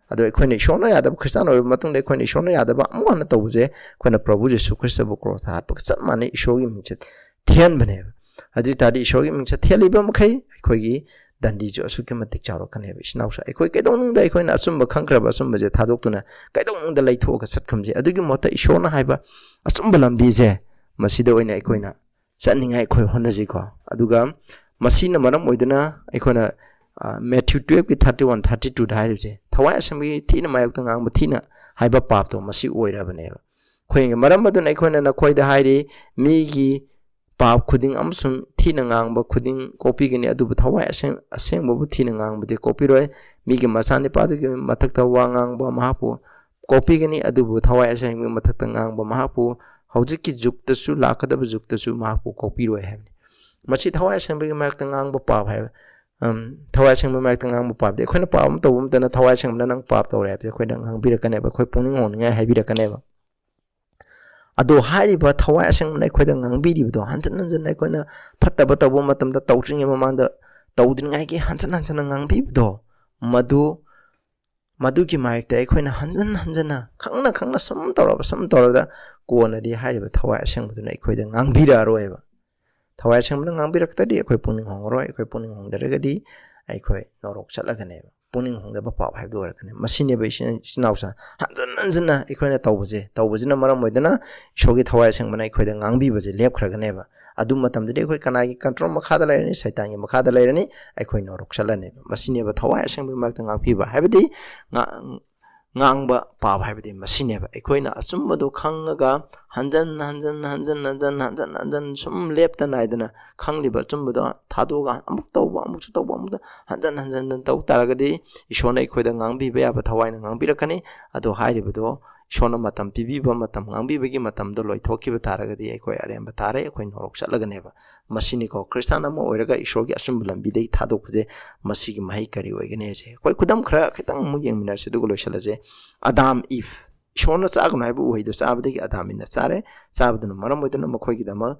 ꯑꯗꯣ ꯑꯩꯈꯣꯏꯅ ꯏꯁꯣꯔꯅ ꯌꯥꯗꯕ ꯈ꯭ꯔꯤꯁꯇꯥꯟ ꯑꯣꯏꯔꯕ ꯃꯇꯨꯡꯗ ꯑꯩꯈꯣꯏꯅ ꯏꯁꯣꯔꯅ ꯌꯥꯗꯕ ꯑꯃꯨꯛ ꯍꯟꯅ ꯇꯧꯕꯁꯦ ꯑꯩꯈꯣꯏꯅ ꯄ꯭ꯔꯚꯨ ꯖꯤꯁꯨ ꯈ꯭ꯔꯤꯁꯇꯕꯨ ꯀ꯭ꯔꯣꯁꯇ ꯍꯥꯠꯄꯒ ꯆꯞ ꯃꯥꯟꯅꯩ, ꯏꯁꯣꯔꯒꯤ ꯃꯤꯡꯆꯠ ꯊꯤꯍꯟꯕꯅꯦꯕ꯫ ꯑꯗꯨ ꯑꯣꯏ ꯇꯥꯔꯗꯤ ꯏꯁꯣꯔꯒꯤ ꯃꯤꯡꯆꯠ ꯊꯤꯍꯜꯂꯤꯕ ꯃꯈꯩ ꯑꯩꯈꯣꯏꯒꯤ ꯗꯟꯗꯤꯁꯨ ꯑꯁꯨꯛꯀꯤ ꯃꯇꯤꯛ ꯆꯥꯎꯔꯛꯀꯅꯦꯕ꯫ ꯏꯆꯤꯟ ꯏꯅꯥꯎꯁꯨ ꯑꯩꯈꯣꯏ ꯀꯩꯗꯧꯅꯨꯡꯗ ꯑꯩꯈꯣꯏꯅ ꯑꯆꯨꯝꯕ ꯈꯪꯈ꯭ꯔꯕ ꯑꯆꯨꯝꯕꯁꯦ ꯊꯥꯗꯣꯛꯇꯨꯅ ꯀꯩꯗꯧꯅꯨꯡꯗ ꯂꯩꯊꯣꯛꯑꯒ ꯆꯠꯈ꯭ꯔꯕꯁꯦ, ꯑꯗꯨꯒꯤ ꯃꯍꯨꯠꯇ ꯏꯁꯣꯔꯅ ꯍꯥꯏꯕ ꯑꯆꯨꯝꯕ ꯂꯝꯕꯤꯁꯦ ꯃꯁꯤꯗ ꯑꯣꯏꯅ ꯑꯩꯈꯣꯏꯅ ꯆꯠꯅꯤꯡꯉꯥꯏ ꯑꯩꯈꯣꯏ ꯍꯣꯠꯅꯁꯤꯀꯣ꯫ ꯑꯗꯨꯒ ꯃꯁꯤꯅ ꯃꯔꯝ ꯑꯣꯏꯗꯨꯅ ꯑꯩꯈꯣꯏꯅ, ꯑ, ꯃꯦꯊ꯭ꯌꯨ ꯇꯨꯌꯦꯜꯐꯀꯤ ꯊꯥꯔꯇꯤ ꯋꯥꯟ, ꯊꯥꯔꯇꯤ ꯇꯨꯗ ꯍꯥꯏꯔꯤꯕꯁꯦ, ꯊꯋꯥꯏ ꯑꯁꯦꯡꯕꯒꯤ ꯊꯤꯅ ꯃꯥꯌꯣꯛꯇ ꯉꯥꯡꯕ ꯊꯤꯅ ꯍꯥꯏꯕ ꯄꯥꯞꯇꯣ ꯃꯁꯤ ꯑꯣꯏꯔꯕꯅꯦꯕ꯫ ꯑꯩꯈꯣꯏꯒꯤ ꯃꯔꯝ ꯑꯗꯨꯅ ꯑꯩꯈꯣꯏꯅ ꯅꯈꯣꯏꯗ ꯍꯥꯏꯔꯤ, ꯃꯤꯒꯤ ꯄꯥꯞ ꯈꯨꯗꯤꯡ ꯑꯃꯁꯨꯡ ꯊꯤꯅ ꯉꯥꯡꯕ ꯈꯨꯗꯤꯡ ꯀꯣꯛꯄꯤꯒꯅꯤ, ꯑꯗꯨꯕꯨ ꯊꯋꯥꯏ ꯑꯁꯦꯡ-, ꯑꯁꯦꯡꯕꯕꯨ ꯊꯤꯅ ꯉꯥꯡꯕꯗꯤ ꯀꯣꯛꯄꯤꯔꯣꯏ꯫ ꯃꯤꯒꯤ ꯃꯆꯥꯅꯤꯄꯥꯗꯨꯒꯤ ꯃꯊꯛꯇ ꯋꯥ ꯉꯥꯡꯕ ꯃꯍꯥꯛꯄꯨ ꯀꯣꯛꯄꯤꯒꯅꯤ, ꯑꯗꯨꯕꯨ ꯊꯋꯥꯏ ꯑꯁꯦꯡꯕꯒꯤ ꯃꯊꯛꯇ ꯉꯥꯡꯕ ꯃꯍꯥꯛꯄꯨ ꯍꯧꯖꯤꯛꯀꯤ ꯖꯨꯛꯇꯁꯨ ꯂꯥꯛꯀꯗꯕ ꯖꯨꯛꯇꯁꯨ ꯃꯍꯥꯛꯄꯨ ꯀꯣꯛꯄꯤꯔꯣꯏ ꯍꯥꯏꯕꯅꯤ꯫ ꯃꯁꯤ ꯊꯋꯥꯏ ꯑꯁꯦꯡꯕꯒꯤ ꯃꯔꯛꯇ ꯉꯥꯡꯕ ꯄꯥꯞ ꯍꯥꯏꯕ, ꯎꯝ, ꯊꯋꯥꯏ ꯑꯁꯦꯡꯕꯒꯤ ꯃꯔꯛꯇ ꯉꯥꯡꯕ ꯄꯥꯞꯇꯤ ꯑꯩꯈꯣꯏꯅ ꯄꯥꯞ ꯑꯃ ꯇꯧꯕ ꯃꯇꯝꯗ ꯊꯋꯥꯏ ꯑꯁꯦꯡꯕꯅ ꯅꯪ ꯄꯥꯞ ꯇꯧꯔꯦ ꯍꯥꯏꯕꯁꯦ ꯑꯩꯈꯣꯏꯗ ꯉꯥꯡꯕꯤꯔꯛꯀꯅꯦꯕ, ꯑꯩꯈꯣꯏ ꯄꯨꯛꯅꯤꯡ ꯍꯣꯡꯅꯤꯡꯉꯥꯏ ꯍꯥꯏꯕꯤꯔꯛꯀꯅꯦꯕ꯫ ꯑꯗꯣ ꯍꯥꯏꯔꯤꯕ ꯊꯋꯥꯏ ꯑꯁꯦꯡꯕꯅ ꯑꯩꯈꯣꯏꯗ ꯉꯥꯡꯕꯤꯔꯤꯕꯗꯣ, ꯍꯟꯖꯤꯟ ꯍꯟꯖꯤꯟ ꯑꯩꯈꯣꯏꯅ ꯐꯠꯇꯕ ꯇꯧꯕ ꯃꯇꯝꯗ ꯇꯧꯗ꯭ꯔꯤꯉꯩ ꯃꯃꯥꯡꯗ ꯇꯧꯗ꯭ꯔꯤꯉꯩꯒꯤ ꯍꯟꯖꯤꯟ ꯍꯟꯖꯤꯟꯅ ꯉꯥꯡꯕꯤꯕꯗꯣ, ꯃꯗꯨ, ꯃꯗꯨꯒꯤ ꯃꯥꯌꯣꯛꯇ ꯑꯩꯈꯣꯏꯅ ꯍꯟꯖꯤꯟ ꯍꯟꯖꯤꯟꯅ, ꯈꯪꯅ ꯈꯪꯅ ꯁꯨꯝ ꯇꯧꯔꯕ, ꯁꯨꯝ ꯇꯧꯔꯕꯗ ꯀꯣꯟꯅꯗꯤ ꯍꯥꯏꯔꯤꯕ ꯊꯋꯥꯏ ꯑꯁꯦꯡꯕꯗꯨꯅ ꯑꯩꯈꯣꯏꯗ ꯉꯥꯡꯕꯤꯔꯛꯑꯔꯣꯏꯕ꯫ ꯊꯋꯥꯏ ꯑꯁꯦꯡꯕꯅ ꯉꯥꯡꯕꯤꯔꯛꯇ꯭ꯔꯗꯤ ꯑꯩꯈꯣꯏ ꯄꯨꯛꯅꯤꯡ ꯍꯣꯡꯉꯔꯣꯏ꯫ ꯑꯩꯈꯣꯏ ꯄꯨꯛꯅꯤꯡ ꯍꯣꯡꯗ꯭ꯔꯒꯗꯤ ꯑꯩꯈꯣꯏ ꯅꯣꯔꯣꯛ ꯆꯠꯂꯒꯅꯦꯕ꯫ ꯄꯨꯛꯅꯤꯡ ꯍꯣꯡꯗꯕ ꯄꯥꯞ ꯍꯥꯏꯕꯗꯨ ꯑꯣꯏꯔꯛꯀꯅꯤ꯫ ꯃꯁꯤꯅꯦꯕ ꯏꯆꯤꯟ, ꯏꯆꯤꯟ ꯏꯅꯥꯎꯁꯤꯡ, ꯍꯟꯖꯤꯟ ꯍꯟꯖꯤꯟꯅ ꯑꯩꯈꯣꯏꯅ ꯇꯧꯕꯁꯦ, ꯇꯧꯕꯁꯤꯅ ꯃꯔꯝ ꯑꯣꯏꯗꯨꯅ ꯏꯁꯣꯔꯒꯤ ꯊꯋꯥꯏ ꯑꯁꯦꯡꯕꯅ ꯑꯩꯈꯣꯏꯗ ꯉꯥꯡꯕꯤꯕꯁꯦ ꯂꯦꯞꯈ꯭ꯔꯒꯅꯦꯕ꯫ ꯑꯗꯨ ꯃꯇꯝꯗꯗꯤ ꯑꯩꯈꯣꯏ ꯀꯅꯥꯒꯤ ꯀꯟꯇ꯭ꯔꯣꯜ ꯃꯈꯥꯗ ꯂꯩꯔꯅꯤ? ꯁꯩꯇꯥꯟꯒꯤ ꯃꯈꯥꯗ ꯂꯩꯔꯅꯤ꯫ ꯑꯩꯈꯣꯏ ꯅꯣꯔꯣꯛ ꯆꯠꯂꯅꯦꯕ꯫ ꯃꯁꯤꯅꯦꯕ ꯊꯋꯥꯏ ꯑꯁꯦꯡꯕꯒꯤ ꯃꯔꯛꯇ ꯉꯥꯛꯄꯤꯕ ꯍꯥꯏꯕꯗꯤ, ꯉꯥ-, ꯉꯥꯡꯕ ꯄꯥꯞ ꯍꯥꯏꯕꯗꯤ ꯃꯁꯤꯅꯦꯕ꯫ ꯑꯩꯈꯣꯏꯅ ꯑꯆꯨꯝꯕꯗꯣ ꯈꯪꯉꯒ ꯍꯟꯖꯟ ꯍꯟꯖꯟ, ꯍꯟꯖꯟ ꯍꯟꯖꯟ, ꯍꯟꯖꯟ ꯍꯟꯖꯟ ꯁꯨꯝ ꯂꯦꯞꯇ ꯅꯥꯏꯗꯅ ꯈꯪꯂꯤꯕ ꯑꯆꯨꯝꯕꯗꯣ ꯊꯥꯗꯣꯛꯑꯒ ꯑꯃꯨꯛ ꯇꯧꯕ, ꯑꯃꯨꯛꯁꯨ ꯇꯧꯕ, ꯑꯃꯨꯛꯇ ꯍꯟꯖꯟ ꯍꯟꯖꯟ ꯇꯧ ꯇꯥꯔꯒꯗꯤ ꯏꯁꯣꯔꯅ ꯑꯩꯈꯣꯏꯗ ꯉꯥꯡꯕꯤꯕ ꯌꯥꯕ ꯊꯋꯥꯏꯅ ꯉꯥꯡꯕꯤꯔꯛꯀꯅꯤ꯫ ꯑꯗꯣ ꯍꯥꯏꯔꯤꯕꯗꯣ ꯏꯁꯣꯔꯅ ꯃꯇꯝ ꯄꯤꯕꯤꯕ, ꯃꯇꯝ ꯉꯥꯡꯕꯤꯕꯒꯤ ꯃꯇꯝꯗꯣ ꯂꯣꯏꯊꯣꯛꯈꯤꯕ ꯇꯥꯔꯒꯗꯤ ꯑꯩꯈꯣꯏ ꯑꯔꯦꯝꯕ ꯇꯥꯔꯦ, ꯑꯩꯈꯣꯏ ꯅꯣꯔꯣꯛ ꯆꯠꯂꯒꯅꯦꯕ꯫ ꯃꯁꯤꯅꯤꯀꯣ ꯈ꯭ꯔꯤꯁꯇꯥꯟ ꯑꯃ ꯑꯣꯏꯔꯒ ꯏꯁꯣꯔꯒꯤ ꯑꯆꯨꯝꯕ ꯂꯝꯕꯤꯗꯒꯤ ꯊꯥꯗꯣꯛꯄꯁꯦ, ꯃꯁꯤꯒꯤ ꯃꯍꯩ ꯀꯔꯤ ꯑꯣꯏꯒꯅꯤ ꯍꯥꯏꯁꯦ꯫ ꯑꯩꯈꯣꯏ ꯈꯨꯗꯝ ꯈꯔ ꯈꯤꯇꯪ ꯑꯃꯨꯛ ꯌꯦꯡꯃꯤꯟꯅꯔꯁꯦ, ꯑꯗꯨꯒ ꯂꯣꯏꯁꯤꯜꯂꯁꯦ꯫ ꯑꯗꯥꯝ ꯏꯐ, ꯏꯁꯣꯔꯅ ꯆꯥꯒꯅꯨ ꯍꯥꯏꯕ ꯎꯍꯩꯗꯣ ꯆꯥꯕꯗꯒꯤ ꯑꯗꯥꯝ ꯏꯕꯅ ꯆꯥꯔꯦ꯫ ꯆꯥꯕꯗꯨꯅ ꯃꯔꯝ ꯑꯣꯏꯗꯨꯅ ꯃꯈꯣꯏꯒꯤꯗꯃꯛ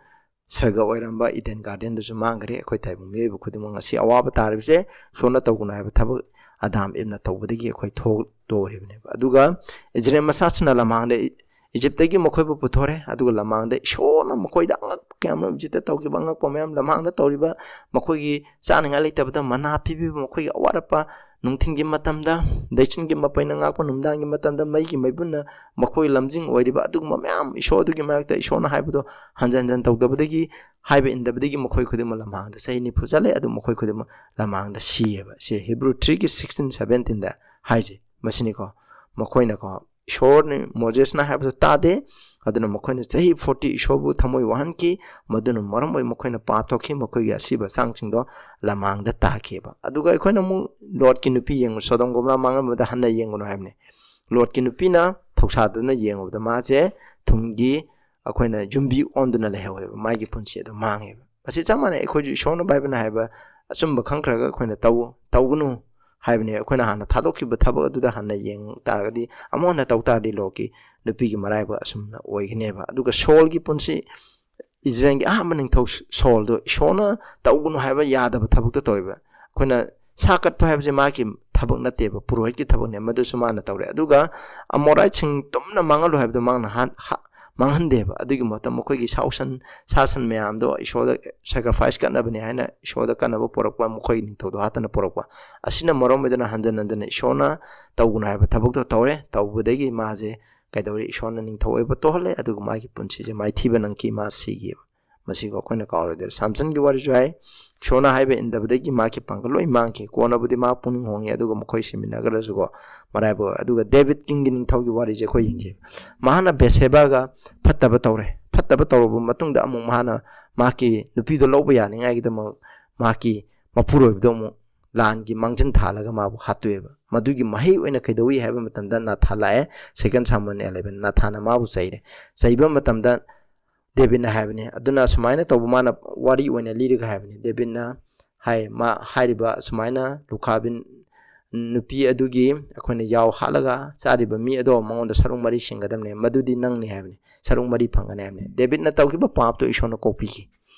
ꯁꯔꯒ ꯑꯣꯏꯔꯝꯕ ꯏꯗꯦꯟ ꯒꯥꯔꯗꯦꯟꯗꯨꯁꯨ ꯃꯥꯡꯈ꯭ꯔꯦ꯫ ꯑꯩꯈꯣꯏ ꯇꯥꯏꯕꯪ ꯃꯤꯑꯣꯏꯕ ꯈꯨꯗꯤꯡꯃꯛ ꯉꯁꯤ ꯑꯋꯥꯕ ꯇꯥꯔꯤꯕꯁꯦ ꯏꯁꯣꯔꯅ ꯇꯧꯒꯅꯨ ꯍꯥꯏꯕ ꯊꯕꯛ ꯑꯗꯥꯝ ꯏꯕꯅ ꯇꯧꯕꯗꯒꯤ ꯑꯩꯈꯣꯏ ꯊꯣꯛꯇꯣꯔꯤꯕꯅꯦꯕ꯫ ꯑꯗꯨꯒ ꯏꯖꯔꯦꯜ ꯃꯆꯥꯁꯤꯡꯅ ꯂꯝꯍꯥꯡꯗ ꯏ-, ꯏꯖꯤꯞꯇꯒꯤ ꯃꯈꯣꯏꯕꯨ ꯄꯨꯊꯣꯔꯦ꯫ ꯑꯗꯨꯒ ꯂꯝꯍꯥꯡꯗ ꯏꯁꯣꯔꯅ ꯃꯈꯣꯏꯗ ꯑꯉꯛꯄ ꯀꯌꯥ ꯑꯃꯔꯣꯝ, ꯏꯖꯤꯞꯇ ꯇꯧꯈꯤꯕ ꯑꯉꯛꯄ ꯃꯌꯥꯝ, ꯂꯝꯍꯥꯡꯗ ꯇꯧꯔꯤꯕ ꯃꯈꯣꯏꯒꯤ ꯆꯥꯅꯤꯡꯉꯥꯏ ꯂꯩꯇꯕꯗ ꯃꯅꯥ ꯄꯤꯕꯤꯕ, ꯃꯈꯣꯏꯒꯤ ꯑꯋꯥꯠ ꯑꯄꯥ, ꯅꯨꯡꯊꯤꯟꯒꯤ ꯃꯇꯝꯗ ꯂꯩꯆꯤꯟꯒꯤ ꯃꯄꯩꯅ ꯉꯥꯛꯄ, ꯅꯨꯡꯗꯥꯡꯒꯤ ꯃꯇꯝꯗ ꯃꯩꯒꯤ ꯃꯩꯕꯨꯟꯅ ꯃꯈꯣꯏ ꯂꯝꯖꯤꯡ ꯑꯣꯏꯔꯤꯕ ꯑꯗꯨꯒꯨꯝꯕ ꯃꯌꯥꯝ, ꯏꯁꯣꯔ ꯑꯗꯨꯒꯤ ꯃꯔꯛꯇ ꯏꯁꯣꯔꯅ ꯍꯥꯏꯕꯗꯣ ꯍꯟꯖꯟ ꯍꯟꯖꯟ ꯇꯧꯗꯕꯗꯒꯤ, ꯍꯥꯏꯕ ꯏꯟꯗꯕꯗꯒꯤ ꯃꯈꯣꯏ ꯈꯨꯗꯤꯡꯃꯛ ꯂꯝꯍꯥꯡꯗ ꯆꯍꯤ ꯅꯤꯐꯨ ꯆꯠꯂꯦ꯫ ꯑꯗꯨ ꯃꯈꯣꯏ ꯈꯨꯗꯤꯡꯃꯛ ꯂꯝꯍꯥꯡꯗ ꯁꯤꯌꯦꯕ꯫ ꯁꯤ ꯍꯤꯕ꯭ꯔꯨ ꯊ꯭ꯔꯤꯒꯤ ꯁꯤꯛꯁꯇꯤꯟ ꯁꯕꯦꯟꯇꯤꯟꯗ ꯍꯥꯏꯁꯦ ꯃꯁꯤꯅꯤꯀꯣ꯫ ꯃꯈꯣꯏꯅꯀꯣ, ꯏꯁꯣꯔꯅ ꯃꯣꯖꯦꯁꯅ ꯍꯥꯏꯕꯗꯨ ꯇꯥꯗꯦ꯫ ꯑꯗꯨꯅ ꯃꯈꯣꯏꯅ ꯆꯍꯤ ꯐꯣꯔꯇꯤ ꯏꯁꯣꯔꯕꯨ ꯊꯃꯣꯏ ꯋꯥꯍꯟꯈꯤ꯫ ꯃꯗꯨꯅ ꯃꯔꯝ ꯑꯣꯏ ꯃꯈꯣꯏꯅ ꯄꯥꯞ ꯊꯣꯛꯈꯤ, ꯃꯈꯣꯏꯒꯤ ꯑꯁꯤꯕ ꯍꯛꯆꯥꯡꯁꯤꯡꯗꯣ ꯂꯃꯥꯡꯗ ꯇꯥꯈꯤꯕ꯫ ꯑꯗꯨꯒ ꯑꯩꯈꯣꯏꯅ ꯑꯃꯨꯛ ꯂꯣꯠꯀꯤ ꯅꯨꯄꯤ ꯌꯦꯡꯉꯨ, ꯁꯣꯗꯣꯝ ꯒꯣꯃꯣꯔꯥ ꯃꯥꯡꯂꯝꯕꯗ ꯍꯟꯅ ꯌꯦꯡꯒꯅꯨ ꯍꯥꯏꯕꯅꯤ꯫ ꯂꯣꯠꯀꯤ ꯅꯨꯄꯤꯅ ꯊꯧꯁꯥꯗꯨꯅ ꯌꯦꯡꯉꯨꯕꯗ ꯃꯥꯁꯦ ꯊꯨꯝꯒꯤ, ꯑꯩꯈꯣꯏꯅ ꯌꯨꯝꯕꯤ ꯑꯣꯟꯗꯨꯅ ꯂꯩꯍꯧꯋꯦꯕ, ꯃꯥꯒꯤ ꯄꯨꯟꯁꯤ ꯑꯗꯨ ꯃꯥꯡꯉꯦꯕ꯫ ꯃꯁꯤ ꯆꯞ ꯃꯥꯟꯅꯩ꯫ ꯑꯩꯈꯣꯏꯁꯨ ꯏꯁꯣꯔꯅ ꯕꯥꯏꯕꯜꯅ ꯍꯥꯏꯕ ꯑꯆꯨꯝꯕ ꯈꯪꯈ꯭ꯔꯒ ꯑꯩꯈꯣꯏꯅ ꯇꯧ-, ꯇꯧꯒꯅꯨ ꯍꯥꯏꯕꯅꯦ꯫ ꯑꯩꯈꯣꯏꯅ ꯍꯥꯟꯅ ꯊꯥꯗꯣꯛꯈꯤꯕ ꯊꯕꯛ ꯑꯗꯨꯗ ꯍꯟꯅ ꯌꯦꯡ ꯇꯥꯔꯒꯗꯤ, ꯑꯃꯨꯛ ꯍꯟꯅ ꯇꯧ ꯇꯥꯔꯗꯤ ꯂꯣꯠꯀꯤ ꯅꯨꯄꯤꯒꯤ ꯃꯔꯥꯏꯕꯛ ꯑꯁꯨꯝꯅ ꯑꯣꯏꯒꯅꯦꯕ꯫ ꯑꯗꯨꯒ ꯁꯣꯜꯒꯤ ꯄꯨꯟꯁꯤ, ꯏꯖꯔꯦꯜꯒꯤ ꯑꯍꯥꯟꯕ ꯅꯤꯡꯊꯧ ꯁꯣꯜꯗꯣ ꯏꯁꯣꯔꯅ ꯇꯧꯒꯅꯨ ꯍꯥꯏꯕ ꯌꯥꯗꯕ ꯊꯕꯛꯇꯣ ꯇꯧꯋꯦꯕ꯫ ꯑꯩꯈꯣꯏꯅ ꯁꯥ ꯀꯠꯄ ꯍꯥꯏꯕꯁꯦ ꯃꯥꯒꯤ ꯊꯕꯛ ꯅꯠꯇꯦꯕ, ꯄꯨꯔꯣꯍꯤꯠꯀꯤ ꯊꯕꯛꯅꯦ, ꯃꯗꯨꯁꯨ ꯃꯥꯅ ꯇꯧꯔꯦ꯫ ꯑꯗꯨꯒ ꯑꯃꯣꯔꯥꯏꯠꯁꯤꯡ ꯇꯨꯝꯅ ꯃꯥꯡꯍꯜꯂꯨ ꯍꯥꯏꯕꯗꯣ ꯃꯥꯅ ꯍꯥꯟ-, ꯍꯥ-, ꯃꯥꯡꯍꯟꯗꯦꯕ꯫ ꯑꯗꯨꯒꯤ ꯃꯍꯨꯠꯇ ꯃꯈꯣꯏꯒꯤ ꯁꯥ ꯁꯟ, ꯁꯥ ꯁꯟ ꯃꯌꯥꯝꯗꯣ ꯏꯁꯣꯔꯗ sacrifice ꯀꯠꯅꯕꯅꯦ ꯍꯥꯏꯅ ꯏꯁꯣꯔꯗ ꯀꯠꯅꯕ ꯄꯨꯔꯛꯄ, ꯃꯈꯣꯏꯒꯤ ꯅꯤꯡꯊꯧꯗꯣ ꯍꯥꯠꯇꯅ ꯄꯨꯔꯛꯄ꯫ ꯑꯁꯤꯅ ꯃꯔꯝ ꯑꯣꯏꯗꯨꯅ ꯍꯟꯖꯟ ꯍꯟꯖꯟꯅ ꯏꯁꯣꯔꯅ ꯇꯧꯒꯅꯨ ꯍꯥꯏꯕ ꯊꯕꯛꯇꯣ ꯇꯧꯔꯦ꯫ ꯇꯧꯕꯗꯒꯤ ꯃꯥꯁꯦ ꯀꯩꯗꯧꯔꯦ? ꯏꯁꯣꯔꯅ ꯅꯤꯡꯊꯧ ꯑꯣꯏꯕ ꯇꯣꯛꯍꯜꯂꯦ, ꯑꯗꯨꯒ ꯃꯥꯒꯤ ꯄꯨꯟꯁꯤꯁꯦ ꯃꯥꯏꯊꯤꯕ ꯅꯪꯈꯤ, ꯃꯥ ꯁꯤꯈꯤꯕ꯫ ꯃꯁꯤꯒ ꯑꯩꯈꯣꯏꯅ ꯀꯥꯎꯔꯣꯏꯗꯕ꯫ ꯁꯥꯝꯁꯟꯒꯤ ꯋꯥꯔꯤꯁꯨ ꯍꯥꯏ, ꯏꯁꯣꯔꯅ ꯍꯥꯏꯕ ꯏꯟꯗꯕꯗꯒꯤ ꯃꯥꯒꯤ ꯄꯥꯡꯒꯜ ꯂꯣꯏ ꯃꯥꯡꯈꯤ꯫ ꯀꯣꯟꯅꯕꯨꯗꯤ ꯃꯥ ꯄꯨꯛꯅꯤꯡ ꯍꯣꯡꯉꯤ, ꯑꯗꯨꯒ ꯃꯈꯣꯏ ꯁꯤꯃꯤꯟꯅꯈ꯭ꯔꯁꯨꯀꯣ, ꯃꯔꯥꯏꯕꯛ꯫ ꯑꯗꯨꯒ ꯗꯦꯕꯤꯠ ꯀꯤꯡꯒꯤ ꯅꯤꯡꯊꯧꯒꯤ ꯋꯥꯔꯤꯁꯦ ꯑꯩꯈꯣꯏ ꯌꯦꯡꯁꯦ꯫ ꯃꯍꯥꯛꯅ ꯕꯦꯠꯁꯦꯕꯥꯒ ꯐꯠꯇꯕ ꯇꯧꯔꯦ꯫ ꯐꯠꯇꯕ ꯇꯧꯔꯕ ꯃꯇꯨꯡꯗ ꯑꯃꯨꯛ ꯃꯍꯥꯛꯅ ꯃꯍꯥꯛꯀꯤ ꯅꯨꯄꯤꯗꯣ ꯂꯧꯕ ꯌꯥꯅꯤꯡꯉꯥꯏꯒꯤꯗꯃꯛ ꯃꯍꯥꯛꯀꯤ ꯃꯄꯨꯔꯣꯏꯕꯗꯣ ꯑꯃꯨꯛ ꯂꯥꯟꯒꯤ ꯃꯥꯡꯖꯤꯟ ꯊꯥꯜꯂꯒ ꯃꯥꯕꯨ ꯍꯥꯠꯇꯣꯛꯑꯦꯕ꯫ ꯃꯗꯨꯒꯤ ꯃꯍꯩ ꯑꯣꯏꯅ ꯀꯩꯗꯧꯏ ꯍꯥꯏꯕ ꯃꯇꯝꯗ ꯅꯥꯊꯥꯟ ꯂꯥꯛꯑꯦ꯫ ꯁꯦꯀꯦꯟ ꯁꯥꯃꯨꯑꯦꯜ ꯑꯦꯂꯦꯚꯦꯟ, ꯅꯥꯊꯥꯟꯅ ꯃꯥꯕꯨ ꯆꯩꯔꯦ꯫ ꯆꯩꯕ ꯃꯇꯝꯗ ꯗꯦꯕꯤꯠꯅ ꯍꯥꯏꯕꯅꯤ, "ꯑꯗꯨꯅ ꯁꯨꯃꯥꯏꯅ ꯇꯧꯕ", ꯃꯥꯅ ꯋꯥꯔꯤ ꯑꯣꯏꯅ ꯂꯤꯔꯒ ꯍꯥꯏꯕꯅꯤ꯫ ꯗꯦꯕꯤꯠꯅ ꯍꯥꯏ, ꯃꯥ ꯍꯥꯏꯔꯤꯕ ꯁꯨꯃꯥꯏꯅ ꯂꯨꯈꯥꯕꯤꯟ ꯅꯨꯄꯤ ꯑꯗꯨꯒꯤ ꯑꯩꯈꯣꯏꯅ ꯌꯥꯎ ꯍꯥꯠꯂꯒ ꯆꯥꯔꯤꯕ ꯃꯤ ꯑꯗꯣ ꯃꯉꯣꯟꯗ ꯁꯔꯨꯛ ꯃꯔꯤ ꯁꯤꯡꯒꯗꯕꯅꯦ, ꯃꯗꯨꯗꯤ ꯅꯪꯅꯤ ꯍꯥꯏꯕꯅꯤ, ꯁꯔꯨꯛ ꯃꯔꯤ ꯐꯪꯒꯅꯤ ꯍꯥꯏꯕꯅꯤ꯫ ꯗꯦꯕꯤꯠꯅ ꯇꯧꯈꯤꯕ ꯄꯥꯞꯇꯣ ꯏꯁꯣꯔꯅ ꯀꯣꯛꯄꯤꯈꯤ,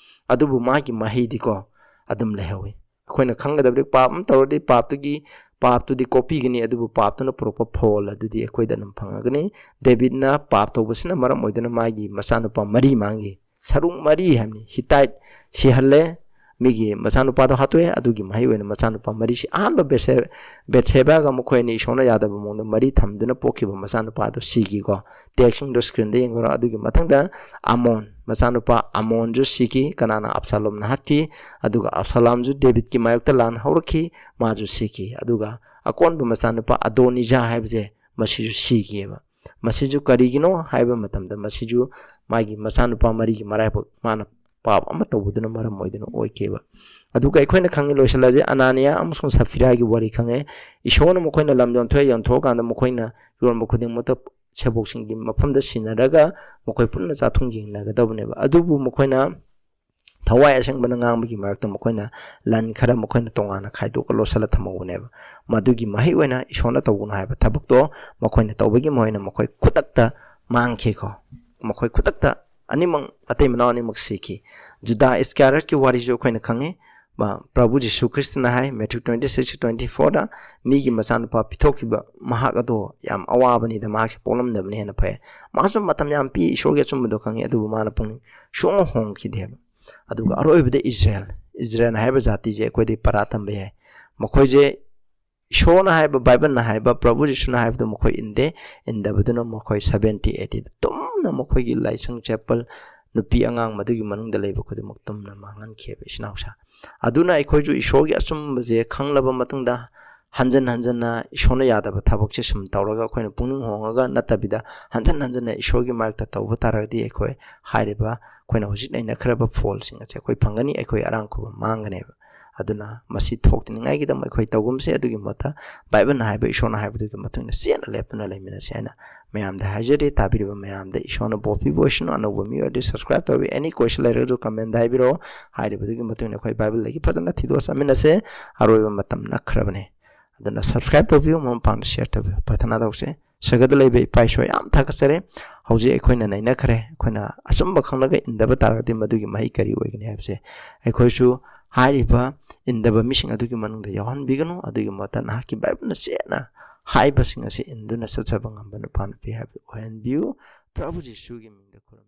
ꯑꯗꯨꯕꯨ ꯃꯥꯒꯤ ꯃꯍꯩꯗꯤꯀꯣ ꯑꯗꯨꯝ ꯂꯩꯍꯧꯋꯤ꯫ ꯑꯩꯈꯣꯏꯅ ꯈꯪꯒꯗꯕꯗꯤ ꯄꯥꯞ ꯑꯃ ꯇꯧꯔꯗꯤ ꯄꯥꯞꯇꯨꯒꯤ, ꯄꯥꯞꯇꯨꯗꯤ ꯀꯣꯛꯄꯤꯒꯅꯤ, ꯑꯗꯨꯕꯨ ꯄꯥꯞꯇꯨꯅ ꯄꯨꯔꯛꯄ ꯐꯣꯜ ꯑꯗꯨꯗꯤ ꯑꯩꯈꯣꯏꯗ ꯑꯗꯨꯝ ꯐꯪꯉꯒꯅꯤ꯫ ꯗꯦꯕꯤꯠꯅ ꯄꯥꯞ ꯇꯧꯕꯁꯤꯅ ꯃꯔꯝ ꯑꯣꯏꯗꯨꯅ ꯃꯥꯒꯤ ꯃꯆꯥꯅꯨꯄꯥ ꯃꯔꯤ ꯃꯥꯡꯈꯤ, ꯁꯔꯨꯛ ꯃꯔꯤ ꯍꯥꯏꯕꯅꯤ꯫ ꯍꯤꯇꯥꯏꯠ ꯁꯤꯍꯜꯂꯦ, ꯃꯤꯒꯤ ꯃꯆꯥꯅꯨꯄꯥꯗꯣ ꯍꯥꯠꯇꯣꯛꯑꯦ, ꯑꯗꯨꯒꯤ ꯃꯍꯩ ꯑꯣꯏꯅ ꯃꯆꯥꯅꯨꯄꯥ ꯃꯔꯤꯁꯤ ꯑꯍꯥꯟꯕ ꯕꯦꯠꯁꯦ-, ꯕꯦꯠꯁꯦꯕꯥꯒ ꯃꯈꯣꯏ ꯑꯅꯤ ꯏꯁꯣꯔꯅ ꯌꯥꯗꯕ ꯃꯑꯣꯡꯗ ꯃꯔꯤ ꯊꯝꯗꯨꯅ ꯄꯣꯛꯈꯤꯕ ꯃꯆꯥꯅꯨꯄꯥꯗꯣ ꯁꯤꯈꯤꯀꯣ꯫ ꯇꯦꯛꯁꯤꯡꯗꯣ ꯁ꯭ꯀ꯭ꯔꯤꯟꯗ ꯌꯦꯡꯉꯨꯔꯣ꯫ ꯑꯗꯨꯒꯤ ꯃꯊꯪꯗ ꯑꯃꯣꯟ ꯃꯆꯥꯅꯨꯄꯥ ꯑꯃꯣꯟꯁꯨ ꯁꯤꯈꯤ꯫ ꯀꯅꯥꯅ? ꯑꯞꯁꯥꯂꯣꯝꯅ ꯍꯥꯠꯈꯤ꯫ ꯑꯗꯨꯒ ꯑꯞꯁꯥꯂꯣꯝꯁꯨ ꯗꯦꯕꯤꯠꯀꯤ ꯃꯥꯌꯣꯛꯇ ꯂꯥꯟ ꯍꯧꯔꯛꯈꯤ, ꯃꯥꯁꯨ ꯁꯤꯈꯤ꯫ ꯑꯗꯨꯒ ꯑꯀꯣꯟꯕ ꯃꯆꯥꯅꯨꯄꯥ ꯑꯗꯣꯅꯤꯖꯥ ꯍꯥꯏꯕꯁꯦ ꯃꯁꯤꯁꯨ ꯁꯤꯈꯤꯑꯕ꯫ ꯃꯁꯤꯁꯨ ꯀꯔꯤꯒꯤꯅꯣ ꯍꯥꯏꯕ ꯃꯇꯝꯗ ꯃꯁꯤꯁꯨ ꯃꯥꯒꯤ ꯃꯆꯥꯅꯨꯄꯥ ꯃꯔꯤꯒꯤ ꯃꯔꯥꯏꯕꯛ ꯃꯥꯅ ꯄꯥꯞ ꯑꯃ ꯇꯧꯕꯗꯨꯅ ꯃꯔꯝ ꯑꯣꯏꯗꯨꯅ ꯑꯣꯏꯈꯤꯕ꯫ ꯑꯗꯨꯒ ꯑꯩꯈꯣꯏꯅ ꯈꯪꯉꯤ, ꯂꯣꯏꯁꯤꯜꯂꯁꯦ, ꯑꯅꯥꯅꯤꯌꯥ ꯑꯃꯁꯨꯡ ꯁꯐꯤꯔꯥꯒꯤ ꯋꯥꯔꯤ ꯈꯪꯉꯦ꯫ ꯏꯁꯣꯔꯅ ꯃꯈꯣꯏꯅ ꯂꯝ ꯌꯣꯟꯊꯣꯛꯑꯦ, ꯌꯣꯟꯊꯣꯛꯑꯀꯥꯟꯗ ꯃꯈꯣꯏꯅ ꯌꯣꯟꯕ ꯈꯨꯗꯤꯡꯃꯛꯇ ꯁꯦꯕꯣꯛꯁꯤꯡꯒꯤ ꯃꯐꯝꯗ ꯁꯤꯟꯅꯔꯒ ꯃꯈꯣꯏ ꯄꯨꯟꯅ ꯆꯥꯛꯊꯨꯡ ꯌꯦꯡꯅꯒꯗꯕꯅꯦꯕ꯫ ꯑꯗꯨꯕꯨ ꯃꯈꯣꯏꯅ ꯊꯋꯥꯏ ꯑꯁꯦꯡꯕꯅ ꯉꯥꯡꯕꯒꯤ ꯃꯔꯛꯇ ꯃꯈꯣꯏꯅ ꯂꯟ ꯈꯔ ꯃꯈꯣꯏꯅ ꯇꯣꯉꯥꯟꯅ ꯈꯥꯏꯗꯣꯛꯑ ꯂꯣꯠꯁꯤꯜꯂ ꯊꯝꯍꯧꯕꯅꯦꯕ꯫ ꯃꯗꯨꯒꯤ ꯃꯍꯩ ꯑꯣꯏꯅ ꯏꯁꯣꯔꯅ ꯇꯧꯒꯅꯨ ꯍꯥꯏꯕ ꯊꯕꯛꯇꯣ ꯃꯈꯣꯏꯅ ꯇꯧꯕꯒꯤ ꯃꯍꯩ ꯑꯣꯏꯅ ꯃꯈꯣꯏ ꯈꯨꯗꯛꯇ ꯃꯥꯡꯈꯤꯀꯣ꯫ ꯃꯈꯣꯏ ꯈꯨꯗꯛꯇ ꯑꯅꯤꯃꯛ, ꯃꯇꯩ ꯃꯅꯥꯎ ꯑꯅꯤꯃꯛ ꯁꯤꯈꯤ꯫ ꯖꯨꯗꯥ ꯏꯁꯀꯥꯔꯤꯌꯠꯀꯤ ꯋꯥꯔꯤꯁꯨ ꯑꯩꯈꯣꯏꯅ ꯈꯪꯉꯤ꯫ ꯃ-, ꯄ꯭ꯔꯚꯨ ꯖꯤꯁꯨ ꯈ꯭ꯔꯤꯁꯇꯅ ꯍꯥꯏ, ꯃꯦꯊ꯭ꯌꯨ ꯇ꯭ꯋꯦꯟꯇꯤ ꯁꯤꯛꯁ ꯇ꯭ꯋꯦꯟꯇꯤ ꯐꯣꯔꯗ ꯃꯤꯒꯤ ꯃꯆꯥꯅꯨꯄꯥ ꯄꯤꯊꯣꯛꯈꯤꯕ ꯃꯍꯥꯛ ꯑꯗꯣ ꯌꯥꯝ ꯑꯋꯥꯕꯅꯤꯗ, ꯃꯍꯥꯛꯁꯦ ꯄꯣꯛꯂꯝꯗꯕꯅ ꯍꯦꯟꯅ ꯐꯩ꯫ ꯃꯥꯁꯨ ꯃꯇꯝ ꯌꯥꯝ ꯄꯤ, ꯏꯁꯣꯔꯒꯤ ꯑꯆꯨꯝꯕꯗꯣ ꯈꯪꯉꯤ, ꯑꯗꯨꯕꯨ ꯃꯥꯅ ꯄꯨꯛꯅꯤꯡ ꯁꯨꯡꯍꯣꯡ ꯍꯣꯡꯈꯤꯗꯦꯕ꯫ ꯑꯗꯨꯒ ꯑꯔꯣꯏꯕꯗ ꯏꯖꯔꯦꯜ, ꯏꯖꯔꯦꯜ ꯍꯥꯏꯕ ꯖꯥꯇꯤꯁꯦ ꯑꯩꯈꯣꯏꯗꯤ ꯄꯔꯥ ꯇꯝꯕ ꯌꯥꯏ꯫ ꯃꯈꯣꯏꯁꯦ ꯏꯁꯣꯔꯅ ꯍꯥꯏꯕ, ꯕꯥꯏꯕꯜꯅ ꯍꯥꯏꯕ, ꯄ꯭ꯔꯚꯨ ꯖꯤꯁꯨꯅ ꯍꯥꯏꯕꯗꯨ ꯃꯈꯣꯏ ꯏꯟꯗꯦ꯫ ꯏꯟꯗꯕꯗꯨꯅ ꯃꯈꯣꯏ ꯁꯚꯦꯟꯇꯤ ꯑꯩꯠꯇꯤꯗ ꯇꯨꯝꯅ ꯃꯈꯣꯏꯒꯤ ꯂꯥꯏꯁꯪ, ꯆꯦꯄꯜ, ꯅꯨꯄꯤ ꯑꯉꯥꯡ ꯃꯗꯨꯒꯤ ꯃꯅꯨꯡꯗ ꯂꯩꯕ ꯈꯨꯗꯤꯡꯃꯛ ꯇꯨꯝꯅ ꯃꯥꯡꯍꯟꯈꯤꯑꯕ, ꯏꯆꯤꯟ ꯏꯅꯥꯎꯁꯥ꯫ ꯑꯗꯨꯅ ꯑꯩꯈꯣꯏꯁꯨ ꯏꯁꯣꯔꯒꯤ ꯑꯆꯨꯝꯕꯁꯦ ꯈꯪꯂꯕ ꯃꯇꯨꯡꯗ ꯍꯟꯖꯟ ꯍꯟꯖꯟꯅ ꯏꯁꯣꯔꯅ ꯌꯥꯗꯕ ꯊꯕꯛꯁꯦ ꯁꯨꯝ ꯇꯧꯔꯒ ꯑꯩꯈꯣꯏꯅ ꯄꯨꯛꯅꯤꯡ ꯍꯣꯡꯉꯒ ꯅꯠꯇꯕꯤꯗ ꯍꯟꯖꯟ ꯍꯟꯖꯟꯅ ꯏꯁꯣꯔꯒꯤ ꯃꯥꯏꯛꯇ ꯇꯧꯕ ꯇꯥꯔꯒꯗꯤ ꯑꯩꯈꯣꯏ ꯍꯥꯏꯔꯤꯕ ꯑꯩꯈꯣꯏꯅ ꯍꯧꯖꯤꯛ ꯅꯩꯅꯈ꯭ꯔꯕ ꯐꯣꯜꯁꯤꯡ ꯑꯁꯦ ꯑꯩꯈꯣꯏ ꯐꯪꯒꯅꯤ, ꯑꯩꯈꯣꯏ ꯑꯔꯥꯡ ꯈꯨꯕꯝ ꯃꯥꯡꯒꯅꯦꯕ꯫ ꯑꯗꯨꯅ ꯃꯁꯤ ꯊꯣꯛꯇꯅꯤꯡꯉꯥꯏꯒꯤꯗꯃꯛ ꯑꯩꯈꯣꯏ ꯇꯧꯒꯨꯝꯁꯦ꯫ ꯑꯗꯨꯒꯤ ꯃꯍꯨꯠꯇ ꯕꯥꯏꯕꯜꯅ ꯍꯥꯏꯕ, ꯏꯁꯣꯔꯅ ꯍꯥꯏꯕꯗꯨꯒꯤ ꯃꯇꯨꯡ ꯏꯟꯅ ꯆꯦꯠꯅ ꯂꯦꯞꯇꯨꯅ ꯂꯩꯃꯤꯟꯅꯁꯦ ꯍꯥꯏꯅ ꯃꯌꯥꯝꯗ ꯍꯥꯏꯖꯔꯤ꯫ ꯇꯥꯕꯤꯔꯤꯕ ꯃꯌꯥꯝꯗ ꯏꯁꯣꯔꯅ ꯕꯣꯔ ꯄꯤꯕ ꯑꯣꯏꯁꯅꯨ꯫ ꯑꯅꯧꯕ ꯃꯤ ꯑꯣꯏꯔꯗꯤ subscribe ꯇꯧꯕꯤꯌꯨ꯫ Any question ꯂꯩꯔꯒꯁꯨ comment ꯍꯥꯏꯕꯤꯔꯛꯑꯣ꯫ ꯍꯥꯏꯔꯤꯕꯗꯨꯒꯤ ꯃꯇꯨꯡ ꯏꯟꯅ ꯑꯩꯈꯣꯏ ꯕꯥꯏꯕꯜꯗꯒꯤ ꯐꯖꯅ ꯊꯤꯗꯣꯛꯑ ꯆꯠꯃꯤꯟꯅꯁꯦ꯫ ꯑꯔꯣꯏꯕ ꯃꯇꯝ ꯅꯛꯈ꯭ꯔꯕꯅꯦ꯫ ꯑꯗꯨꯅ subscribe ꯇꯧꯕꯤꯌꯨ, ꯃꯃꯥ ꯃꯄꯥꯗ share ꯇꯧꯕꯤꯌꯨ꯫ ꯄ꯭ꯔꯥꯊꯅꯥ ꯇꯧꯁꯦ꯫ ꯁꯔꯒꯗ ꯂꯩꯕ ꯏꯄꯥ ꯏꯁꯣꯔ, ꯌꯥꯝ ꯊꯥꯒꯠꯆꯔꯤ꯫ ꯍꯧꯖꯤꯛ ꯑꯩꯈꯣꯏꯅ ꯅꯩꯅꯈ꯭ꯔꯦ, ꯑꯩꯈꯣꯏꯅ ꯑꯆꯨꯝꯕ ꯈꯪꯂꯒ ꯏꯟꯗꯕ ꯇꯥꯔꯒꯗꯤ ꯃꯗꯨꯒꯤ ꯃꯍꯩ ꯀꯔꯤ ꯑꯣꯏꯒꯅꯤ ꯍꯥꯏꯕꯁꯦ ꯑꯩꯈꯣꯏꯁꯨ ꯍꯥꯏꯔꯤꯕ ꯏꯟꯗꯕ ꯃꯤꯁꯤꯡ ꯑꯗꯨꯒꯤ ꯃꯅꯨꯡꯗ ꯌꯥꯎꯍꯟꯕꯤꯒꯅꯨ꯫ ꯑꯗꯨꯒꯤ ꯃꯍꯨꯠꯇ ꯅꯍꯥꯛꯀꯤ ꯕꯥꯏꯕꯜꯅ ꯆꯦꯠꯅ ꯍꯥꯏꯕꯁꯤꯡ ꯑꯁꯤ ꯏꯟꯗꯨꯅ ꯆꯠꯆꯕ ꯉꯝꯕ ꯅꯨꯄꯥ ꯅꯨꯄꯤ ꯍꯥꯏꯕꯗꯨ ꯑꯣꯏꯍꯟꯕꯤꯌꯨ꯫ ꯄ꯭ꯔꯚꯨ ꯖꯤꯁꯨꯒꯤ ꯃꯤꯡꯗ ꯈꯨꯔꯨꯝ